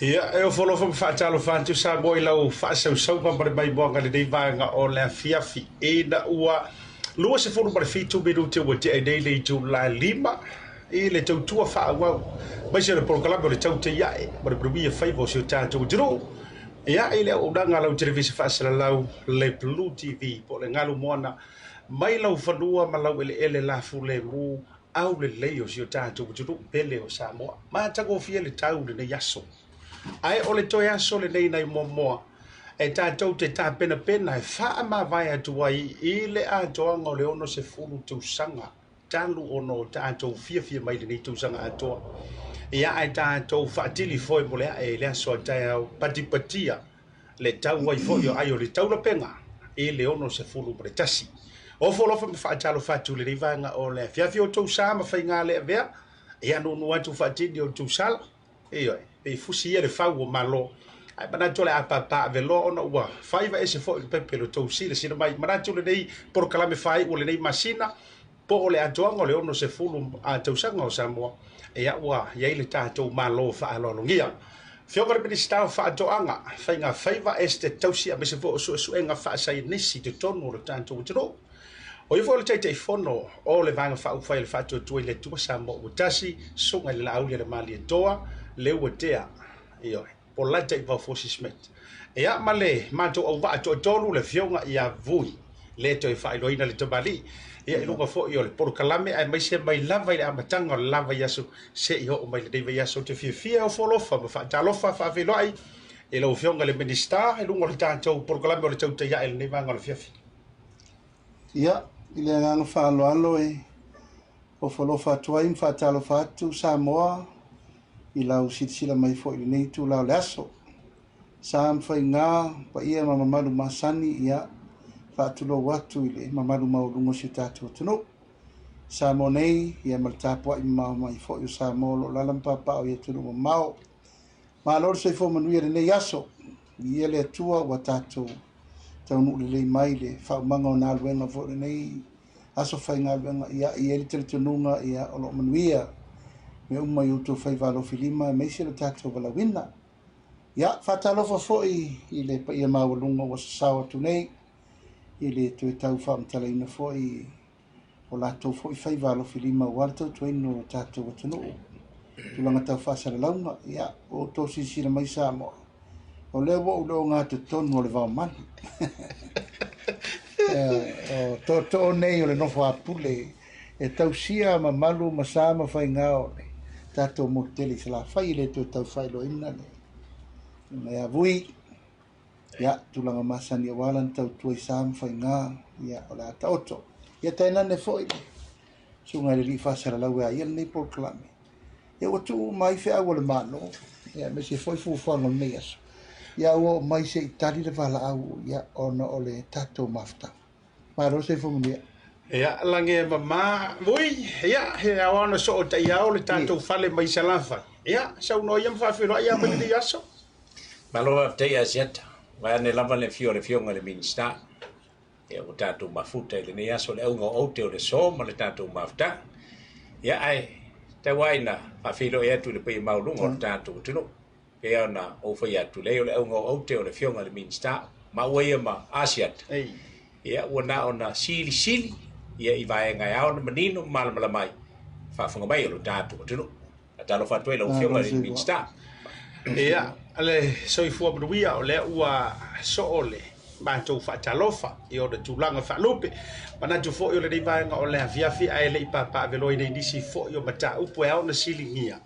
Ia, e ofo alofa ma faatalofa atu Samoa i lau faasausauga ma le maimoaga i lenei vaega o le afiafi ina ua 27 minute ua tea nei le itula e 5 i le tautua faaauau aemaise o le polokalame o le Tautai Ae ma le Manuia Faiva o si o tatou atunuu. Ia, i le auaunaga a lau televisa faasalalau le Blue TV po o le Galu Moana mai lau fanua ma lau eleele lafulemu aulelei o si o tatou atunuu pele o Samoa. Matagofie le tau lenei aso. Ae o le toe aso lenei nai Moamoa e tatou te tapenapena e faamavae atu ai i le atoaga o le 60 tausaga talu ona o tatou fiafia mai lenei tausaga atoa. Ia ae tatou faatili foi mo le ae i le aso a taeao patipatia le tau ai foi o ai o le taulapega i le 61. Ofo alofa ma faatalofa atu i lenei vaega o le afiafi o outou sa ma faiga le avea, ia nuunuu atu faatini o outou sala, ioe, pei fusi ia le fau o Malo. Ae manatu o le a pāpā-aveloa ona ua faiva ese foi le pepe lo tou silasila mai. Manatu lenei polokalame faaiu o lenei masina, po o le atoaga o le 60 tausaga o Samoa, ia ua i ai le tatou Malo faaaloalogia. Afioga i le Minisita o Faatoaga, Faiga Faiva, Esetete Tausi aemaise foi o Suesuega Faasaienisi i totonu o le tatou atunuu. O ia foi o le Taitaifono o le Vaega Faaupufai a le Faatuatua i le Atua Samoa ua Tasi, Susuga i le Laauli a le Malietoa, Leuatea, ioe, po o Lataivao Fosi Smith. Ia ma le matou auvaa toatolu, le afioga ia Vui, le toe faailoaina le tamalii, ia i luga foi o le polokalame aemaise mai lava i le amataga o le la vaiaso seia oo mai lenei vaiaso. Ou te fiafia e ofo alofa ma faatalofa faafeiloai i lau afioga i le Minisita i luga o le tatou polokalame o le Tautai Ae i lenei vaega o le afiafi. Ia, i le agaga faaaloalo e ofo alofa atu ai ma faatalofa atu Samoa i lau silasila mai foi i lenei itula o le aso. Sa ma faiga, paia ma mamalu masani, ia, faatulou atu i le mamalu maualuga o si o tatou atunuu. Samoa nei, ia ma le tapuai mamao mai foi o Samoa o lo o alaala ma papaaao i atunuu mamao. Malo le soifua manuia i lenei aso. Viia le Atua ua tatou taunuu lelei mai le faaumaga o galuega foi o lenei aso faigaluega. Ia, e i ai le talitonuga ia, o lo o manuia mea uma i outou faiva alofilima aemaise lo tatou valaauina. Ia, faatalofa foi i le paia maualuga ua sasao atu nei i le toe tau faamatalaina foi o latou foi faiva alofilima aua le tautuaina o tatou atunuu. Tulaga tau faasalalauga, ia, ua outou silasila mai Samoa, o lea ua ou le ogatotonu o le vaomanu. O tootoo nei o le nofo a pule e tausia mamalu ma sa ma faiga o le tatou motu tele i Salafai, e le toe tau faailoaina le ia Vui. Ia, tulaga masani aua lana tautua i sa ma faiga, ia, o le a taoto. Ia tainane foi le susuga i le alii faasalalau e a ia lenei polokalame. Ia ua tuu uma ai feau a le Malo, ia aemaise foi fuafuaga o lenei aso. Ia ua oo mai se i tali le valaau, ia, ona o le tatou mafutaga. Malo le soifua manuia. Ia, lagi e mama, Vui, ia, he ao ona soo taiao le tatou fale mai Salafai. Ia, saunoa ia ma faafeiloai ia mai lenei aso. Malo faafetai Asiata, vaeane lava le afio o le Afioga i le Minisita. Ia ua tatou mafuta i lenei aso le auga o aute o le aso ma le tatou mafutaga. Ia ae tau lava ina faafeiloai atu i le paia maualuga o le tatou atunuu. Pei ona ou fai atu, leai o le auga o aute o le Afioga i le Minisita, maua ia ma Asiata. Ia ua na ona silisili ia i vaega e ao ona manino ma malamalama ai faafofoga mai o lo tatou atunuu. Faatalofa atu ai lau Afioga i le Minisita. Ia, le soifua manuia, o lea ua soo le matou faatalofa i ona tulaga faalupe. Manatu foi o lenei vaega o le afiafi ae le i papaaveloaina i nisi foi o mataupu e ao ona siligia.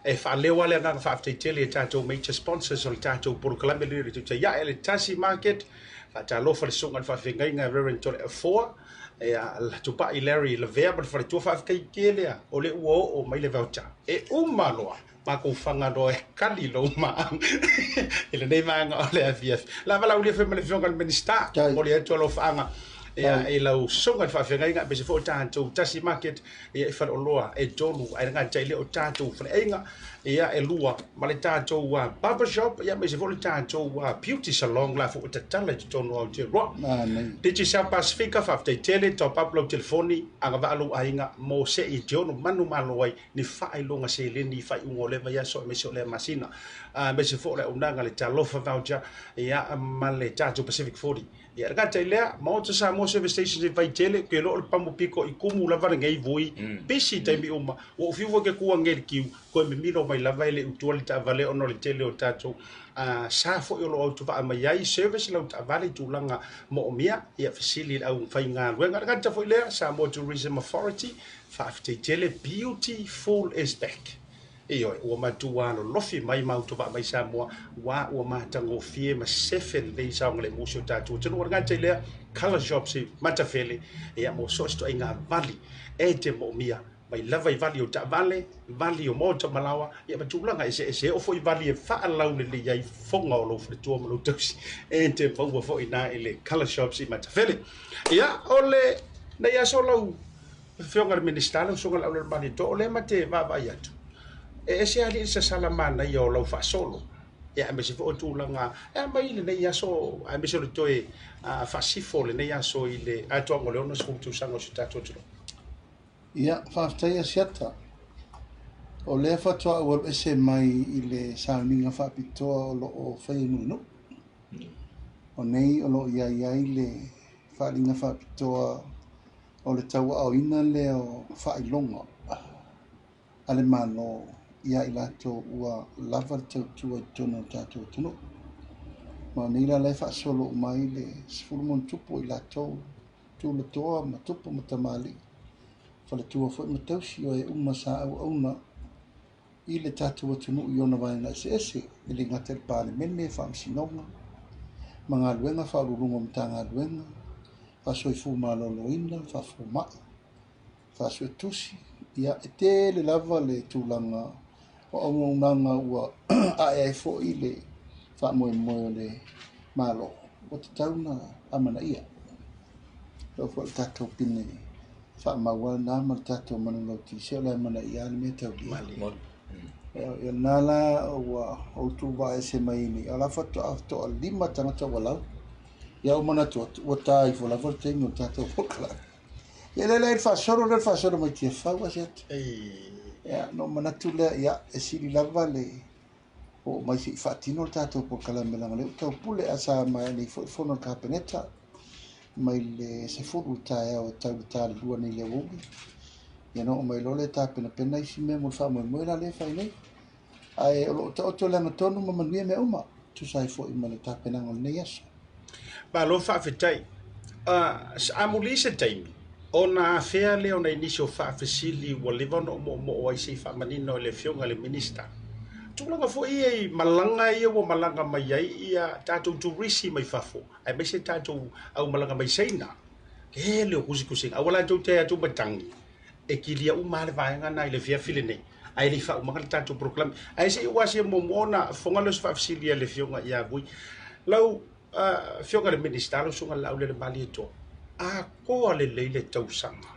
E faaleo lava le agaga faafetai tele i tatou major sponsors o le tatou polokalame lenei o le Tautai Ae, le Tasi Market, faatalofa le susuga i le faafeagaiga Reverend Toleafoa, ia Tupai Larry Lavea ma le faletua, faafetai tele lava o lea ua oo mai le voucher. E uma loa matou fagaloa e kali lou maau i lenei vaega o le afiafi. Lava lau foi ma le Afioga i le Minisita, momoli atu alofaaga. Ia, i lau susuga i le faafeagaiga, aemaise foi o tatou Tasi Market, ia, i Faleoloa e tolu, ae le gata i lea o tatou faleaiga, ia, e lua, ma le tatou barber shop, ia, aemaise foi le tatou beauty salon la foi e tatala i totonu o Aotearoa. Digicel Pasifika, faafetai tele, top up lau telefoni, agavaa lou aiga mo se i te ono manumalo ai ni faailoga seleni i faaiuga o lea vaiaso aemaise o lea masina, aemaise foi o le auaunaga le Talofa Voucher, ia, ma le tatou Pacific 40. Ia, le gata i lea, Maota Samoa Service Stations i Vaitele, ke lo o le pamu piko i kumu lava lenei vui, pisi i taimi uma, ua ou fiu foi ke kua ngei le kiu, koe mimilo mai lava e le utua le taavale ona o le tele o tatou sa foi o lo o autovaa mai ai service lau taavale i tulaga moomia, ia fesili i le aufaigaluega. Le gata foi lea, Samoa Tourism Authority, faafetai tele, beautiful is back. Ioe, ua matua lolofi mai ma autovaa mai Samoa, ua ua matagofie ma sefe lelei saogalemu si o tatou atunuu. O le gata i lea, Colour Shops i Matafele, ia mo so o se ituaiga vali e te moomia, mai lava i vali o taavale, vali o maota malaoa, ia ma tulaga eseese. E oo foi i vali e faalaulelei ai fofoga o lou faletua ma lou tausi, e te maua foi i ina i le Colour Shops i Matafele. Ia, o lenei aso lau Afioga i le Minisita, lau Susuga i le Aulelemalie, o lea ma te vaavaai atu, e ese alii le sasala manaia o lau faasolo, ia aemaise foi o tulaga e aumai i lenei aso, aemaise o le toe faasifo o lenei aso i le atoaga o le 60 tausaga o si o tatou atunuu. Ia, faafetai Asiata. O lea faatoa ou alu ese mai i le sauniga faapitoa o lo o faia i Mulinuu. O nei o lo o i ai ai le faaaliga faapitoa o le tauaaoina lea o faailoga a le Malo ia i latou ua lava le tautua i totonu o le tatou atunuu. Ma o nei la la e faasolo uma ai le 10 ma ono tupu o i latou tulatoa ma tupu ma tamalii, faletua foi ma tausi o e uma sa auauna i le tatou atunuu i ona vaega eseese, e le gata i le Palemene, Faamasinoga ma galuega faauluuluga o Matagaluega, faasoifua maloloina, faafomai, faasuetusi. Ia, e tele lava le tulaga o auaunaga ua ae ai foi le faamoemoe o le Malo ua tatau ona amanaia. O foi le tatou pine faamau lena ma le tatou manulauti se o le amanaia le mea taulia. Ia lena la ua ou tuuvaa ese mai nei, o la faatoa toalima tagata ua lau. Ia ou manatu atu, ua ta ifo lava le taimi o le tatou polokalame. Ia lea le faasolo lea le faasolo mai Tiafau Asiata. Ia, no manatu lea, ia, e sili lava le oo mai se i faatino le tatou polokalame leaga o lea ua taupule a sa maea nei foi le fono a le Kapeneta mai le 10 i taeao e tau i le ta le 2 nei le aoauli. Ia na oo mai loa lea tapenapena isi mea mo le faamoemoe la lea e fai nei. Ae o lo o taoto le agatonu ma manuia mea uma, tusa ai foi ma le tapenaga o lenei aso. Malo faafetai. Amuli se taimi, ona afea lea o nai nisi o faafesili ua leva ona ou moomoo ai se i faamanino e le Afioga i le Minisita. Tulaga foi ia i malaga ia ua malaga mai ai ia tatou turisi mai fafo, aemaise tatou au malaga mai Saina. Tele o tusitusiga, aua latou te atu matagi, e kilia uma lava le vaega na i le afiafi lenei, ae le i faaumaga le tatou polokalame. Ae se i ou asia muamua ona fofoga lea o se faafesili a le Afioga ia Vui. Lau Afioga i le Minisita, lau Susuga i le Laulelemalie, atoa lelei le tausaga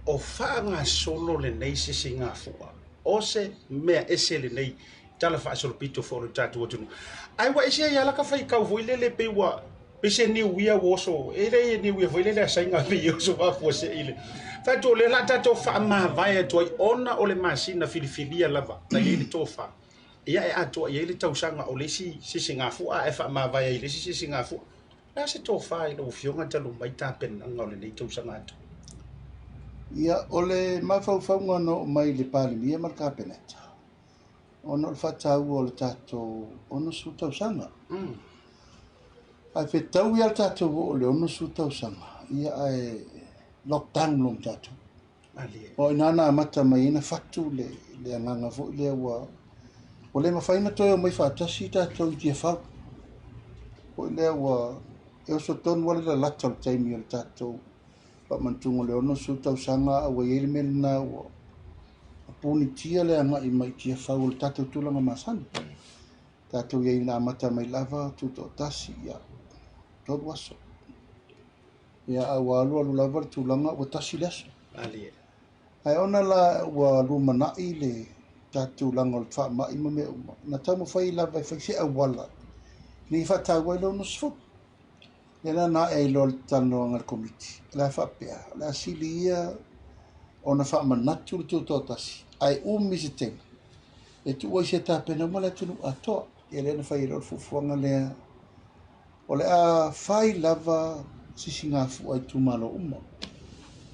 o faagasolo lenei sisigafua, o se mea ese lenei tala faasolopito foi o le tatou atunuu. Ae ua ese ai lava ka faitau foi lele pei ua pei se niu ia ua oso, e le niu ia foi lele a Saina pei e oso faafuasei le tatou lea la tatou faamavae atu ai ona o le masina filifilia lava na i ai le tofa. Ia e atoa i ai le tausaga o le isi sisigafua ae faamavae ai i le isi sisigafua. Le a se tofa i lau Afioga talu mai tapenaga o lenei tausaga atu? Ia, o le mafaufauga na oo mai i le Palemia ma le Kapeneta, ona o le faataua o le tatou 60 tausaga. Ae fetaui lava le tatou oo i le 60 tausaga, ia ae lockdown loa ma tatou. O i ina na amata mai ai na fatu le agaga foi lea ua le mafai ona toe omai faatasi tatou i Tiafau. Foi lea ua e oso tonu lava le lalata o le taimi o le tatou faamanatuga o le 60 tausaga, a ua i ai le mea lena ua punitia le agai mai i Tiafau o le tatou tulaga masani. Tatou i ai na amata mai lava tutoatasi, ia, 3 aso. Ia, a ua alualu lava le tulaga ua tasi le aso. Ae ona la ua lumanai le tatou tulaga o le faamai ma mea uma, na taumafai lava e fai se auala ina ia faataua ai le 60. Lea la na ae ai loa le talanoaga a le Komiti, o le a faapea, o le a sili ia ona faamanatu le tutoatasi, ae umi se taimi e tuu ai se tapena uma le atunuu atoa. Ia lea na fai ai loa le fuafuaga lea, o le a fai lava sisigafua i itumalo uma.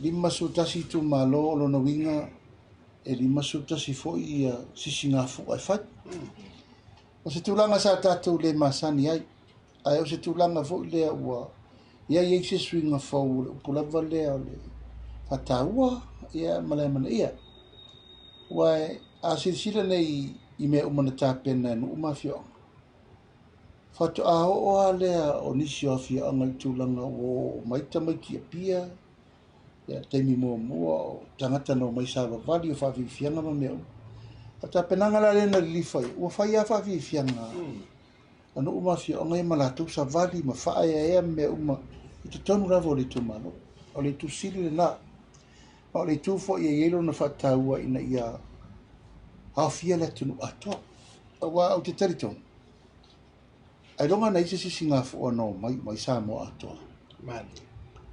51 itumalo o lona uiga e 51 foi ia sisigafua e fai. O se tulaga sa tatou le masani ai, ae o se tulaga foi lea ua i ai ai se suiga fou o le upu lava lea o le faataua ia ma le amanaia. Ua a silasila nei i mea uma na tapena e nuu ma afioaga, faatoa oo lava lea o nisi o afioaga i le tulaga ua oo mai tamaiti i Apia, ia le taimi muamua o tagata na omai savavali o faafiafiaga ma mea uma. O tapenaga la lea na lilifa ai, ua fai lava faafiafiaga a nuu ma afioaga ia ma latou savali ma faaeaea ma mea uma i totonu lava o le itumalo. O le itu sili lena. Ma o le itu foi e i ai lona faataua ina ia aofia le atunuu atoa. Aua ou te talitonu, ailoga na i ai se sisigafua na omai uma ai Samoa atoa.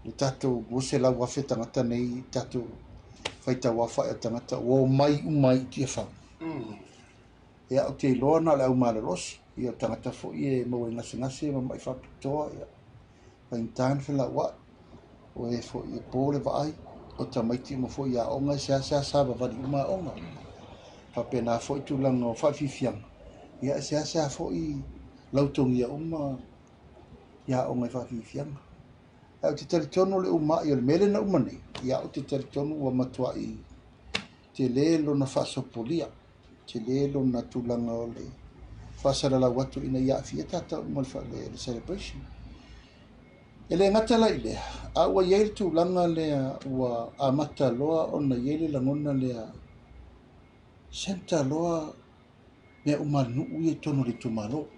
Le tatou 200,000 tagata nei, tatou faitauaofai o tagata ua omai uma ai i Tiafau. Ia, ou te iloa na o le au malolosi, ia o tagata foi e maua i gasegase ma mai faapitoa, ia faigata ona felauai, o e foi e po le vaai, o tamaiti uma foi i aoga e seasea savavali uma aoga. Faapena foi tulaga o faafiafiaga, ia e seasea foi lautogia uma i aoga i faafiafiaga. Ae ou te talitonu o le uma'i o le mea lea na uma nei, ia ou te talitonu ua matuai tele lona faasopolia, tele lona tulaga o le faasalalau atu ina ia aafia tatou uma i le celebration. E le gata la i lea, a ua i ai le tulaga lea ua amata loa ona i ai le lagona lea, centre loa mea uma a le nuu ia i totonu o le itumalo.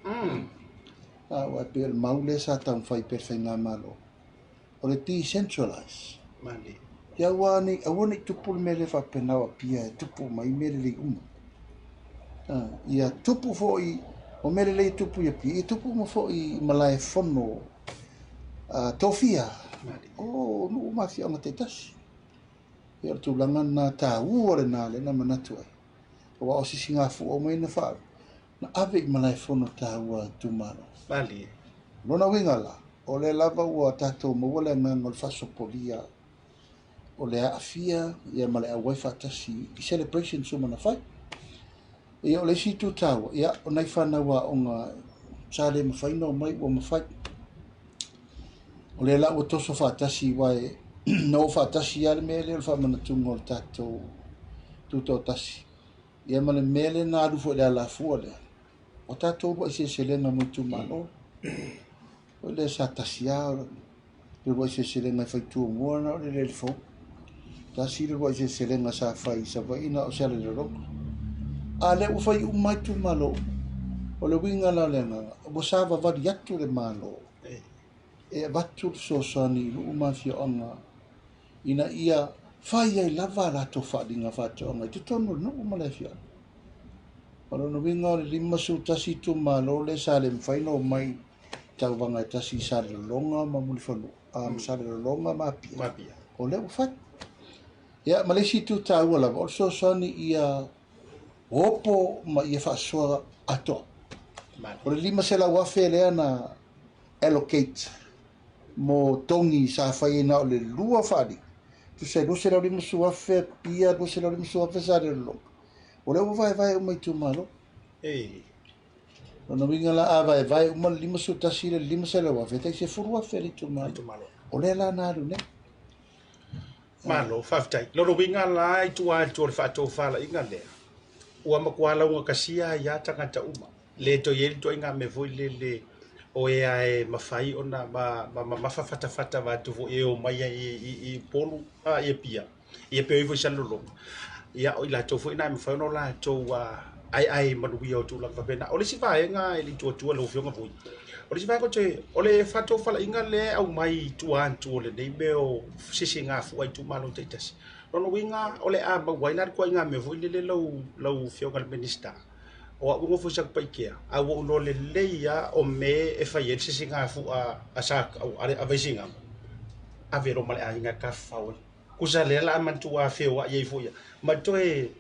Aua e pei o le mau lea sa taumafai pea e le faigamalo, o le decentralize. Ia aua nei, aua nei tupu le mea lea faapena o Apia e tupu mai mea lelei uma. Ia tupu foi, o mea lelei e tupu i Apia, ia tupu uma foi i malaefono tofia o nuu ma afioaga taitasi. Ia o le tulaga lena taua lena lea na manatu ai. Aua o sisigafua uma ia na faalu, na ave i malaefono taua itumalo. Lona uiga la, o lea lava ua tatou maua le agaga o le faasopolia o le aafia ia ma le auai faatasi i celebrations uma na fai. Ia o le isi itu taua, ia o nai fanau aoga sa le mafai ona omai ua mafai. O lea la ua toso faatasi aua e na oo faatasi lava le mea lea o le faamanatuga o le tatou tutoatasi. Ia ma le mea lea na alu foi i le alafua lea, o tatou uluai seleselega mo itumalo. O lea sa tasi lava le uluai seleselega e fai Tumua na o le Leilifou. Tasi le uluai seleselega sa fai i Savaii na o Salelologa. A lea ua fai uma lava itumalo uma. O le uiga la o le agaga, ua savavali atu le Malo e avatu le fesoasoani i nuu ma afioaga ina ia fai ai lava a latou faaaliga faatoaga i totonu o le nuu ma le afioaga. O lona uiga o le 51 itumalo lea sa le mafai ona omai i tauvaga e tasi i Salelologa ma Mulifanua, ma Salelologa ma Apia, o lea ua fai. Ia, ma le isi itu taua lava, o le fesoasoani ia opo ma ia faasoa atoa. O le 500,000 lea na allocate mo togi sa fai ai na o le lua faaaliga, tusa e 250,000 Apia, 250,000 Salelologa. O lea ua vaevae uma itumalo. Lona uiga la a vaevae uma le 51 le 500,000, e tai 10,000 le itumalo. O lea la na alu nei. Malo, faafetai. Lona uiga la i tua atu o le faatofalaiga lea, ua matua laugatasia ai lava tagata uma. Le toe i ai le ituaiga mea foi lele o e a e mafai ona mamafa fatafata vaeatu foi e omai ai i Upolu, i Apia, ia pe o i foi i Salelologa. Ia, o i latou foi na e mafai ona latou aeae manuia o tulaga faapena. O le isi vaega e le i tuatua lau Afioga foi, O le isi vaega toe, o le faatofalaiga lea e aumai i tua atu o lenei mea o sisigafua i itumalo taitasi. Lona uiga o le a maua ai la le ituaiga mea foi lele lau Afioga i le Minisita, o au e nofo i Satupaitea, a ua ou iloa lelei lava o mea e fai ai le sisigafua a Vaisigano, ave loa ma le aiga e tafafao ai. Tusa lea la a manatua feoai ai foi ma toe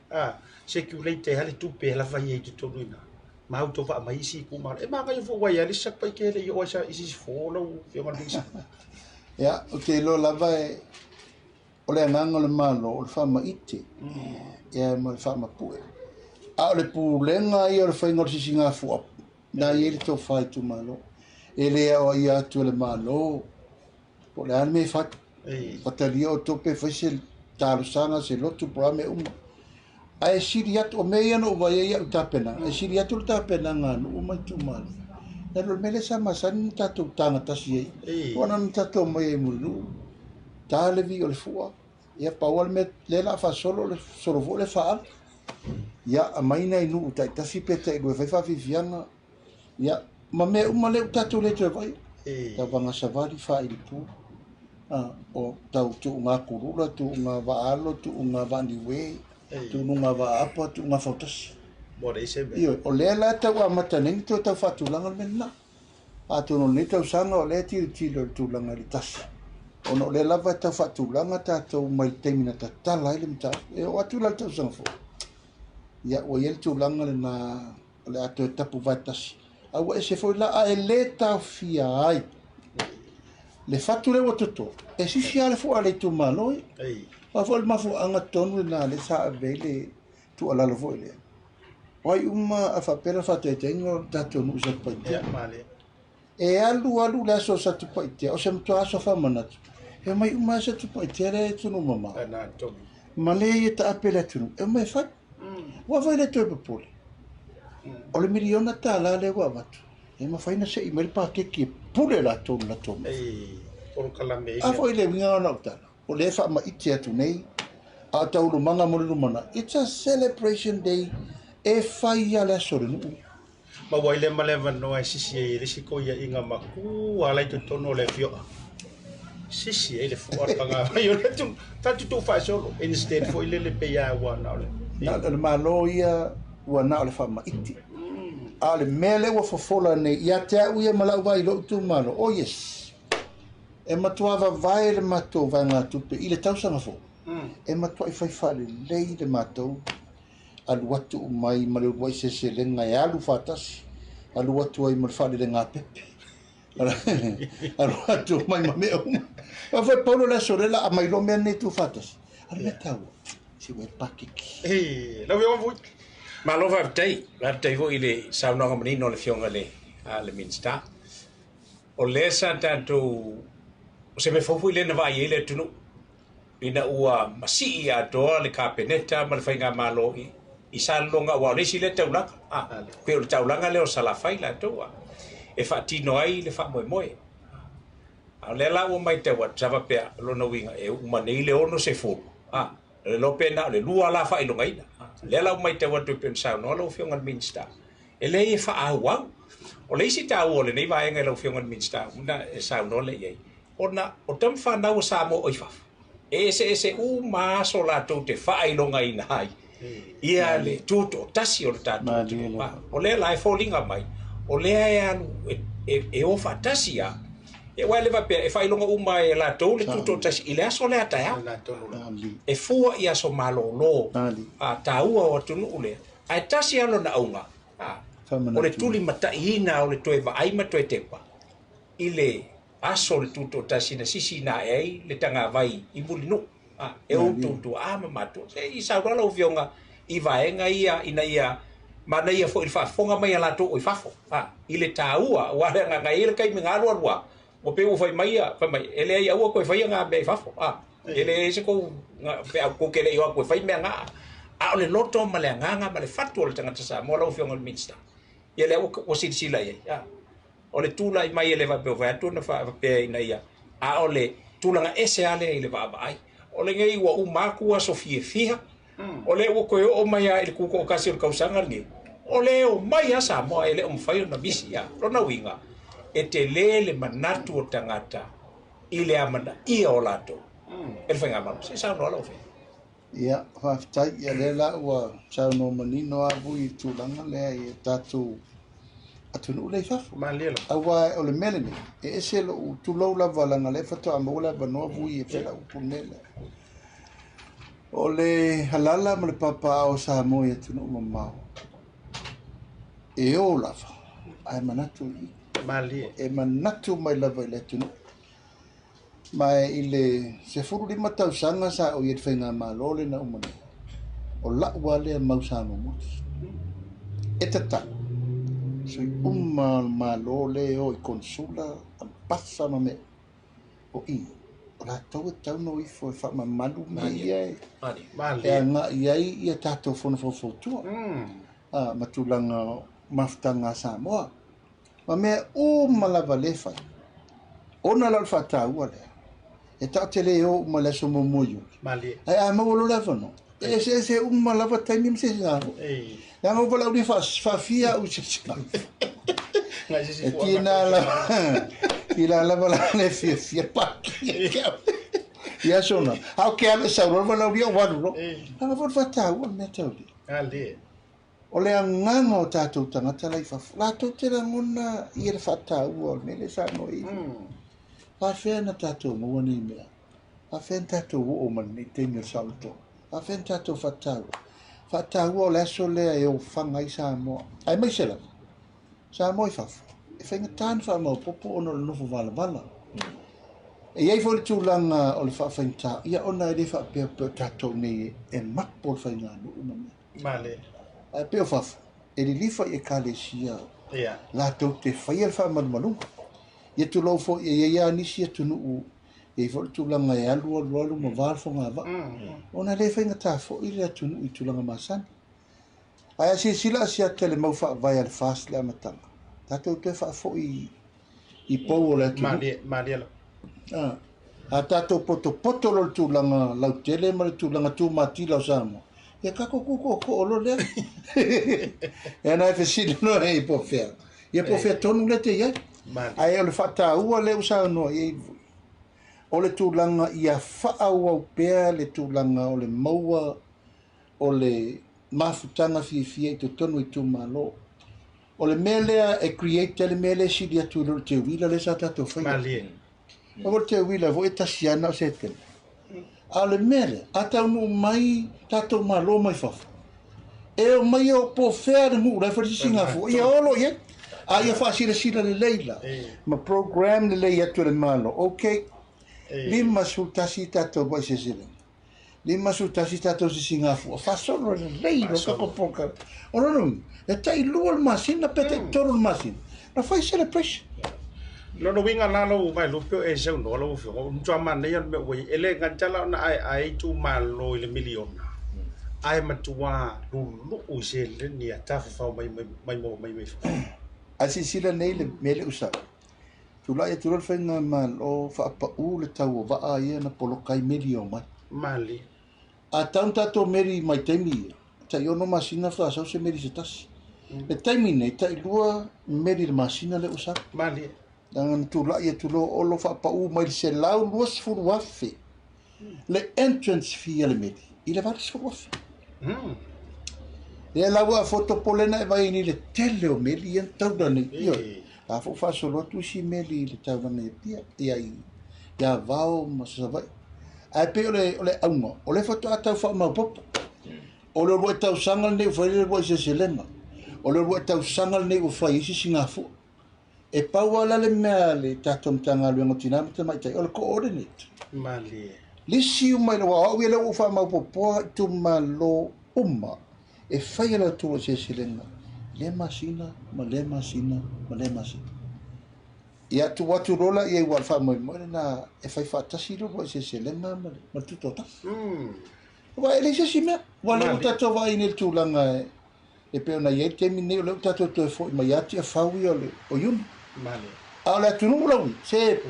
circulate ai le tupe e lava ia i totonu i ina. Ma outou faamai isi itumalo. E manaia foi ua i ai le isi Satupaitea e le i oo ai i se isi fo lau Afioga i le Minisita. Ia, ou te iloa lava o le agaga o le Malo o le faamaite ia ma le faamapue. A o le pulega ia o le faiga o le sisigafua, na i ai le tofa i itumalo. E le aoaia atu e le Malo po o le a le mea e fai. Fatalia outou pe fai se talosaga, se lotu po o a mea uma. Ae sili atu, o mea ia na ou vaai ai au tapenaga, e sili atu le tapenaga a nuu ma itumalo. Nai lo le mea lea sa masani ona tatou tagatasi ai. Ua na ona tatou omai ai i Mulinuu, ta le vii o le fua, ia pau lava le mea lea o le a faasolo, o le solo foi o le faaalu. Ia aumai nai nuu taitasi pe tailua e fai faafiafiaga, ia ma mea uma lea ua tatou le toe vaai. Tauvaga savali, faailipu, o tau tuuga kulula, tuuga vaalo, tuuga vaaniue, tuuga vaaapa, tuuga fautasi. Ioe, o lea la e tau amata nei ona toe tau faatulaga le mea lena. Atonu o lenei tausaga o lea e tilotilo i le tulaga i le tasi, ona o lea lava e tau faatulaga tatou mai le taimi na tatala ai le mataupu. E oo atu la i le tausaga fou, ia ua i ai le tulaga lena o le a toe tapu vae tasi. A ua ese foi la, a e le taofia ai le fatu lea ua toto, e sisi lava le fua a le itumalo ia. Aua foi o le mafuaaga tonu lena lea sa ave ai le tuualalo foi lea. O ai uma a faapea la faataitaiga o le tatou nuu i Satupaitea. E alu alu le aso o Satupaitea, o se matua aso faamanatu, e omai uma lava Satupaitea lea e atunuu mamao. Ma le ia taape le atunuu, e omai e fai. Ua fai le toe popole. O le $1 miliona lea ua avatu, e mafai ona sei mai le paketi e pule latou i le latou mea. A foi le uiga o lau tala, o lea e faamaite atu nei, a o taualumaga mo le lumanai, it's a celebration day e fai lava le aso o le nuu. Ma ua i le ma le avanoa e sisi ai e le isi koiaiga matua ala i totonu o le afioaga. Sisi ai le fua o le pagavai o le atunuu. Tatou tuu faasolo instead foi lele pei lava ua na o le. Na o le Malo ia ua na o le faamaite. A o le mea lea ua fofola nei ia te au ia ma lau vaai i lou itumalo, oh yes, e matua vavae le matou vaegatupe i le tausaga fou. E matuai fai faalelei le matou alu atu mai ma le uluai seleselega e alu faatasi, alu atu ai ma le faalelega pepe, alu atu mai ma mea uma. Aua foi paulo le aso lea o le a aumai loa mea nei tuufaatasi. A o le mea taua, se ua i ai le paketi. Lau Afioga Vui. Malo faafetai, faafetai foi i le saunoaga manino a le Afioga i le Minisita. O lea sa tatou, o se mea fou foi lea na vaai ai le atunuu, ina ua masii atoa le Kapeneta ma le Faigamalo i Salelologa, aua o le isi lea taulaga, pei o le taulaga lea o Salafai latou e faatino ai le faamoemoe. A o lea la ua matau atu, sa faapea lona uiga e uma nei le 60, o le iloa pe na o le lua la faailogaina. O lea la ua matau atu e pei ona saunoa lau Afioga i le Minisita, e leai e faaauau. O le isi taua o lenei vaega i lau Afioga i le Minisita, ona e saunoa lea i ai, ona o tama fanau a Samoa o i fafo, e eseese uma aso latou te faailogaina ai ia le tutoatasi o le tatou atunuu. O lea la e foliga mai, o lea e alu e o faatasi lava. Aua e le faapea e faailoga uma e latou le tutoatasi i le aso lea taeao. E fua i aso malolo a taua o atunuu lea, ae tasi lava lona auga, o le tulimataiina o le toe vaai ma toe tepa i le aso o le tutoatasi na sisina ae ai le tagavai i Mulinuu. E outou tuaa ma matua. Se i saunoa lau Afioga i vaega ia ina ia manaia foi i le faafofoga mai a latou o i fafo i le taua, aua le agaga e i ai le taimi na alualu lava, ua pei ua fai mai fai mai, e leai aua toe faia ngā mea i fafo, e leai se kou feau kou te le i o atu e fai mea ngā. A o le loto ma le agaga ma le fatu o le tagata Samoa lau Afioga i le Minisita, ia lea ua silasila i ai. O le tulai mai e le faapea ua fai atu ona faapea ina ia, a o le tulaga ese lava lea i le vaavaai. O lenei ua uma atu aso fiafia, o lea ua toe oo mai lava i le tutoatasi o le tausaga lenei, o lea e omai lava Samoa e le o mafai ona misi. Lona uiga, E tele le manatu o tagata i le amanaia o latou e le Faigamalo. Se i saunoa lau Afioga. Ia, faafetai. Ia, lea la ua saunoa manino lava Vui i le tulaga lea i le tatou atunuu lea i fafo. Malie lava. Aua o le mea lenei, e ese lou tulou lava leaga o lea faatoa maua le avanoa Vui e fai lau upu i le mea lea. O le alala ma le papaaao o Samoa i atunuu mamao, e o lava, ae manatu i i. Malie. E manatu mai lava i le atunuu. Ma i le 15 tausaga sa ou i ai i le faigamalo lea na uma nei, o lau lava lea mau sa momoli. E tatau, sui uma o le Malo lea e o i konesula, ambasa ma mea, o i, o latou e tatau ona o ifo e faamamalu mea ia e agai i ai ia tatou fono faufautua ma tulaga o mafutaga a Samoa. Ma mea uma lava lea e fai, ona la o le faataua lea, e tatou te le o uma i le aso 1 o Iuni, ae a maua loa le avanoa, e eseese uma lava taimi ma sisigafua. Leaga ua valaaulia faafia au i sisigafua. E tiga lava, tiga lava la le fiafia paki i aso na. A o ke alu e sau loa le valaaulia ou alu loa. Leaga foi o le faataua le mea taulia. O le agaga o tatou tagata la i fafo, latou te lagona ia le faataua o le mea lea e saunoa i ai. Faafefea na tatou maua nei mea? Faafefea na tatou oo mai lenei taimi o le saolotoga? Faafefea na tatou faataua? Faataua o le aso lea e ofaga ai Samoa, aemaise lava Samoa i fafo, e faigata ona faamaopoopo ona o le nofo valavala. E i ai foi le tulaga o le faafaigata, ia ona e le faapea pei o tatou nei e mapo le faiganuu ma mea. Male. Ae pei o fafo, e lilifa i ekalesia latou te faia le faamalumaluga. Ia tulou foi, e i ai lava nisi atunuu, e i ai foi le tulaga e alu alu alu ma va le fogavaa. Ona e le faigata foi le atunuu i tulaga masani. Ae a silasila Asiata i le mau faavae a le FAST i le amataga, tatou toe faafoi i pou o le atunuu. Malie, malie lava. A tatou potopoto loa i le tulaga lautele ma le tulaga tumatila o Samoa, ia tatou tutootoo loa lea. Ia na e fesili loa i po o fea. Ia po o fea tonu lea te i ai. Ae o le faataua lea ua saunoa i ai, o le tulaga ia faaauau pea le tulaga o le maua o le mafutaga fiafia i totonu o itumalo. O le mea lea e create ai le mea lea e sili atu i lo le teuila lea sa tatou faia. Malie. Aua o le teuila foi e tasi lava na o Setema. A o le mea lea, a taunuu mai tatou malo mai fafo, e omai o po o fea le nuu la e fai le sisigafua, ia o loa i ai. A ia faasilasila lelei la, ma program lelei atu e le Malo, okay, 51 tatou mai seleselega. 51 tatou sisigafua, faasolo lelei loa tatou polokalame. O lona uiga, e tai 2 le masina pe tai 3 le masina, na fai celebration. Lona uiga la lau Vaelupe o e saunoa lau Afioga, o le matua manaia o le mea ua i ai, e le gata la ona aeae itumalo i le miliona, ae matua luluu i seleni a tafafao mai mai mai mai fafo. Ae silasila nei le mea lea ua sau, tulai atu loa le faigamalo faapau le tau o vaa ia na poloka ai meli e omai. Malie. A tau na tatou meli mai taimi ia, tai 6 masina faatoa sau se meli se tasi. Le taimi nei, tai 2 meli i le masina lea ua sau. Malie. Leaga na tulai atu loa Olo faapau mai le 120,000 le entrance fee a le meli i le 80,000. Lea la ua fotopolena e vai nei le tele o meli ia na taula nei. Ioe. La foi faasolo atu isi meli i le taulaga i Apia, ia i Avao ma Savaii. Ae pei o le auga, o lea faatoa tau faamaopoopo. O le uluai tausaga lenei ua fai le uluai seleselega. O le uluai tausaga lenei ua fai ai sisigafua. E pau lava la le mea a le tatou Matagaluega o Tina ma Tamaitai, o le coordinate. Malie. Lisi uma i le aua o au ia lea ua ou faamaopoopoa itumalo uma e fai a latou uluai seleselega lea masina ma lea masina ma lea masina. Ia tuu atu loa la i ai aua o le faamoemoe lena e fai faatasi le uluai seleselega ma le tutoatasi. Aua e leai se isi mea. Aua o lea ua tatou vaai nei i le tulaga e pei ona i ai le taimi lenei, o lea ua tatou toe foi mai ia Tiafau ia o Iuni. A o le atunuu laui, se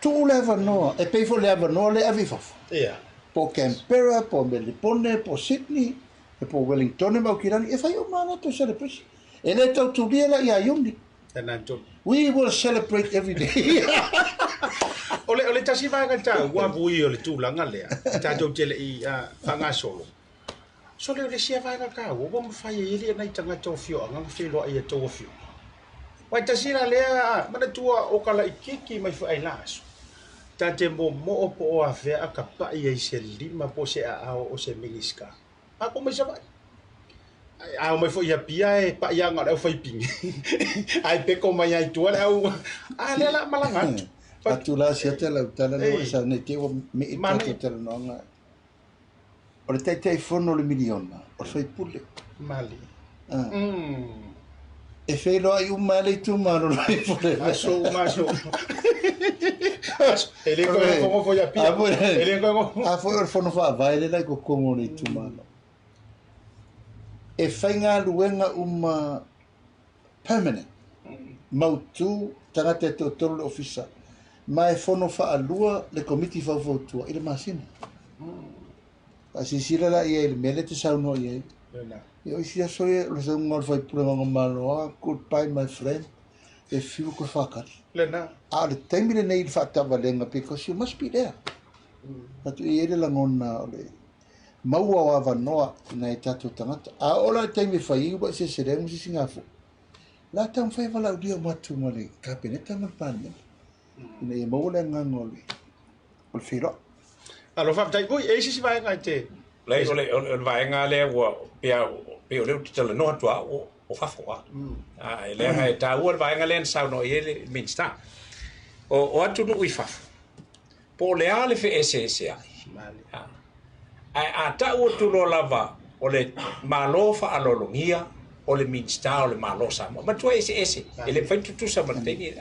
tuu le avanoa, e pei foi le avanoa lea e ave i fafo. Po o Canberra, po o Melipone, po o Sydney, po o Wellington ma Aukilani, e fai uma lava latou celebration. E le tau tulia la ia Iuni. We will celebrate every day. O le, o le tasi vaega taua vui o le tulaga lea, tatou te le i faagasolo. So le o le isi vaega taua ua mafai ai e nai tagata o afioaga ona feiloai i a outou afioga. Aua e tasi la lea manatua o ka laitiiti mai foi ai la aso. Ta te momoo po o afea a tapa'i ai se lima po o se aao o se Minisita. Matou mai Savaii. A omai foi i Apia e pa'i lava na o le aufaipine. Ae peko mai lava i tua le au, a lea o le a malaga atu. Atu la siata lau tala lea ua sau nei te i ua me'i le tatou talanoaga. O le Taitaifono o le miliona, o le faipule. Malie. E feiloai uma ai le itumalo o le faipule. Aso uma aso. E le toe nofo i Apia. E le toe nofo. A foi o le fono faavae lea la i totonu o le itumalo. E faigaluega uma permanent, mautu tagata e toatolu le ofisa, ma e fono faalua le komiti faufautua i le masina. Faasilasila la i ai i le mea lea e te saunoa i ai. Ia o isi aso ia, o le saunoaga a le faipule Gagaemanoa, goodbye my friend, e fiu koe whakari. A o le taimi lenei i le faatavalega because you must be there. Atu i ai le lagona o le maua o avanoa i nai tatou tagata. A oo la i le taimi e fai ai uluai seleselega ma sisigafua, o le a taumafai e valaaulia uma atu ma le Kapeneta ma le Palemene ina ia maua le agaga o le o le feiloai. Malo faafetai. Ui, e i ai se isi vaega e te... Leai, o le, o le vaega lea ua, pei pei o lea ou te talanoa atu au o fafo a. A, e leaga e taua le vaega lea na saunoa i ai le Minisita. O atunuu i fafo, po o le a le feeseeseai. Ae a tau atu loa lava o le Malo faaaloalogia o le Minisita o le Malo o Samoa, matua eseese, e le mafai ona tutusa ma le taimi.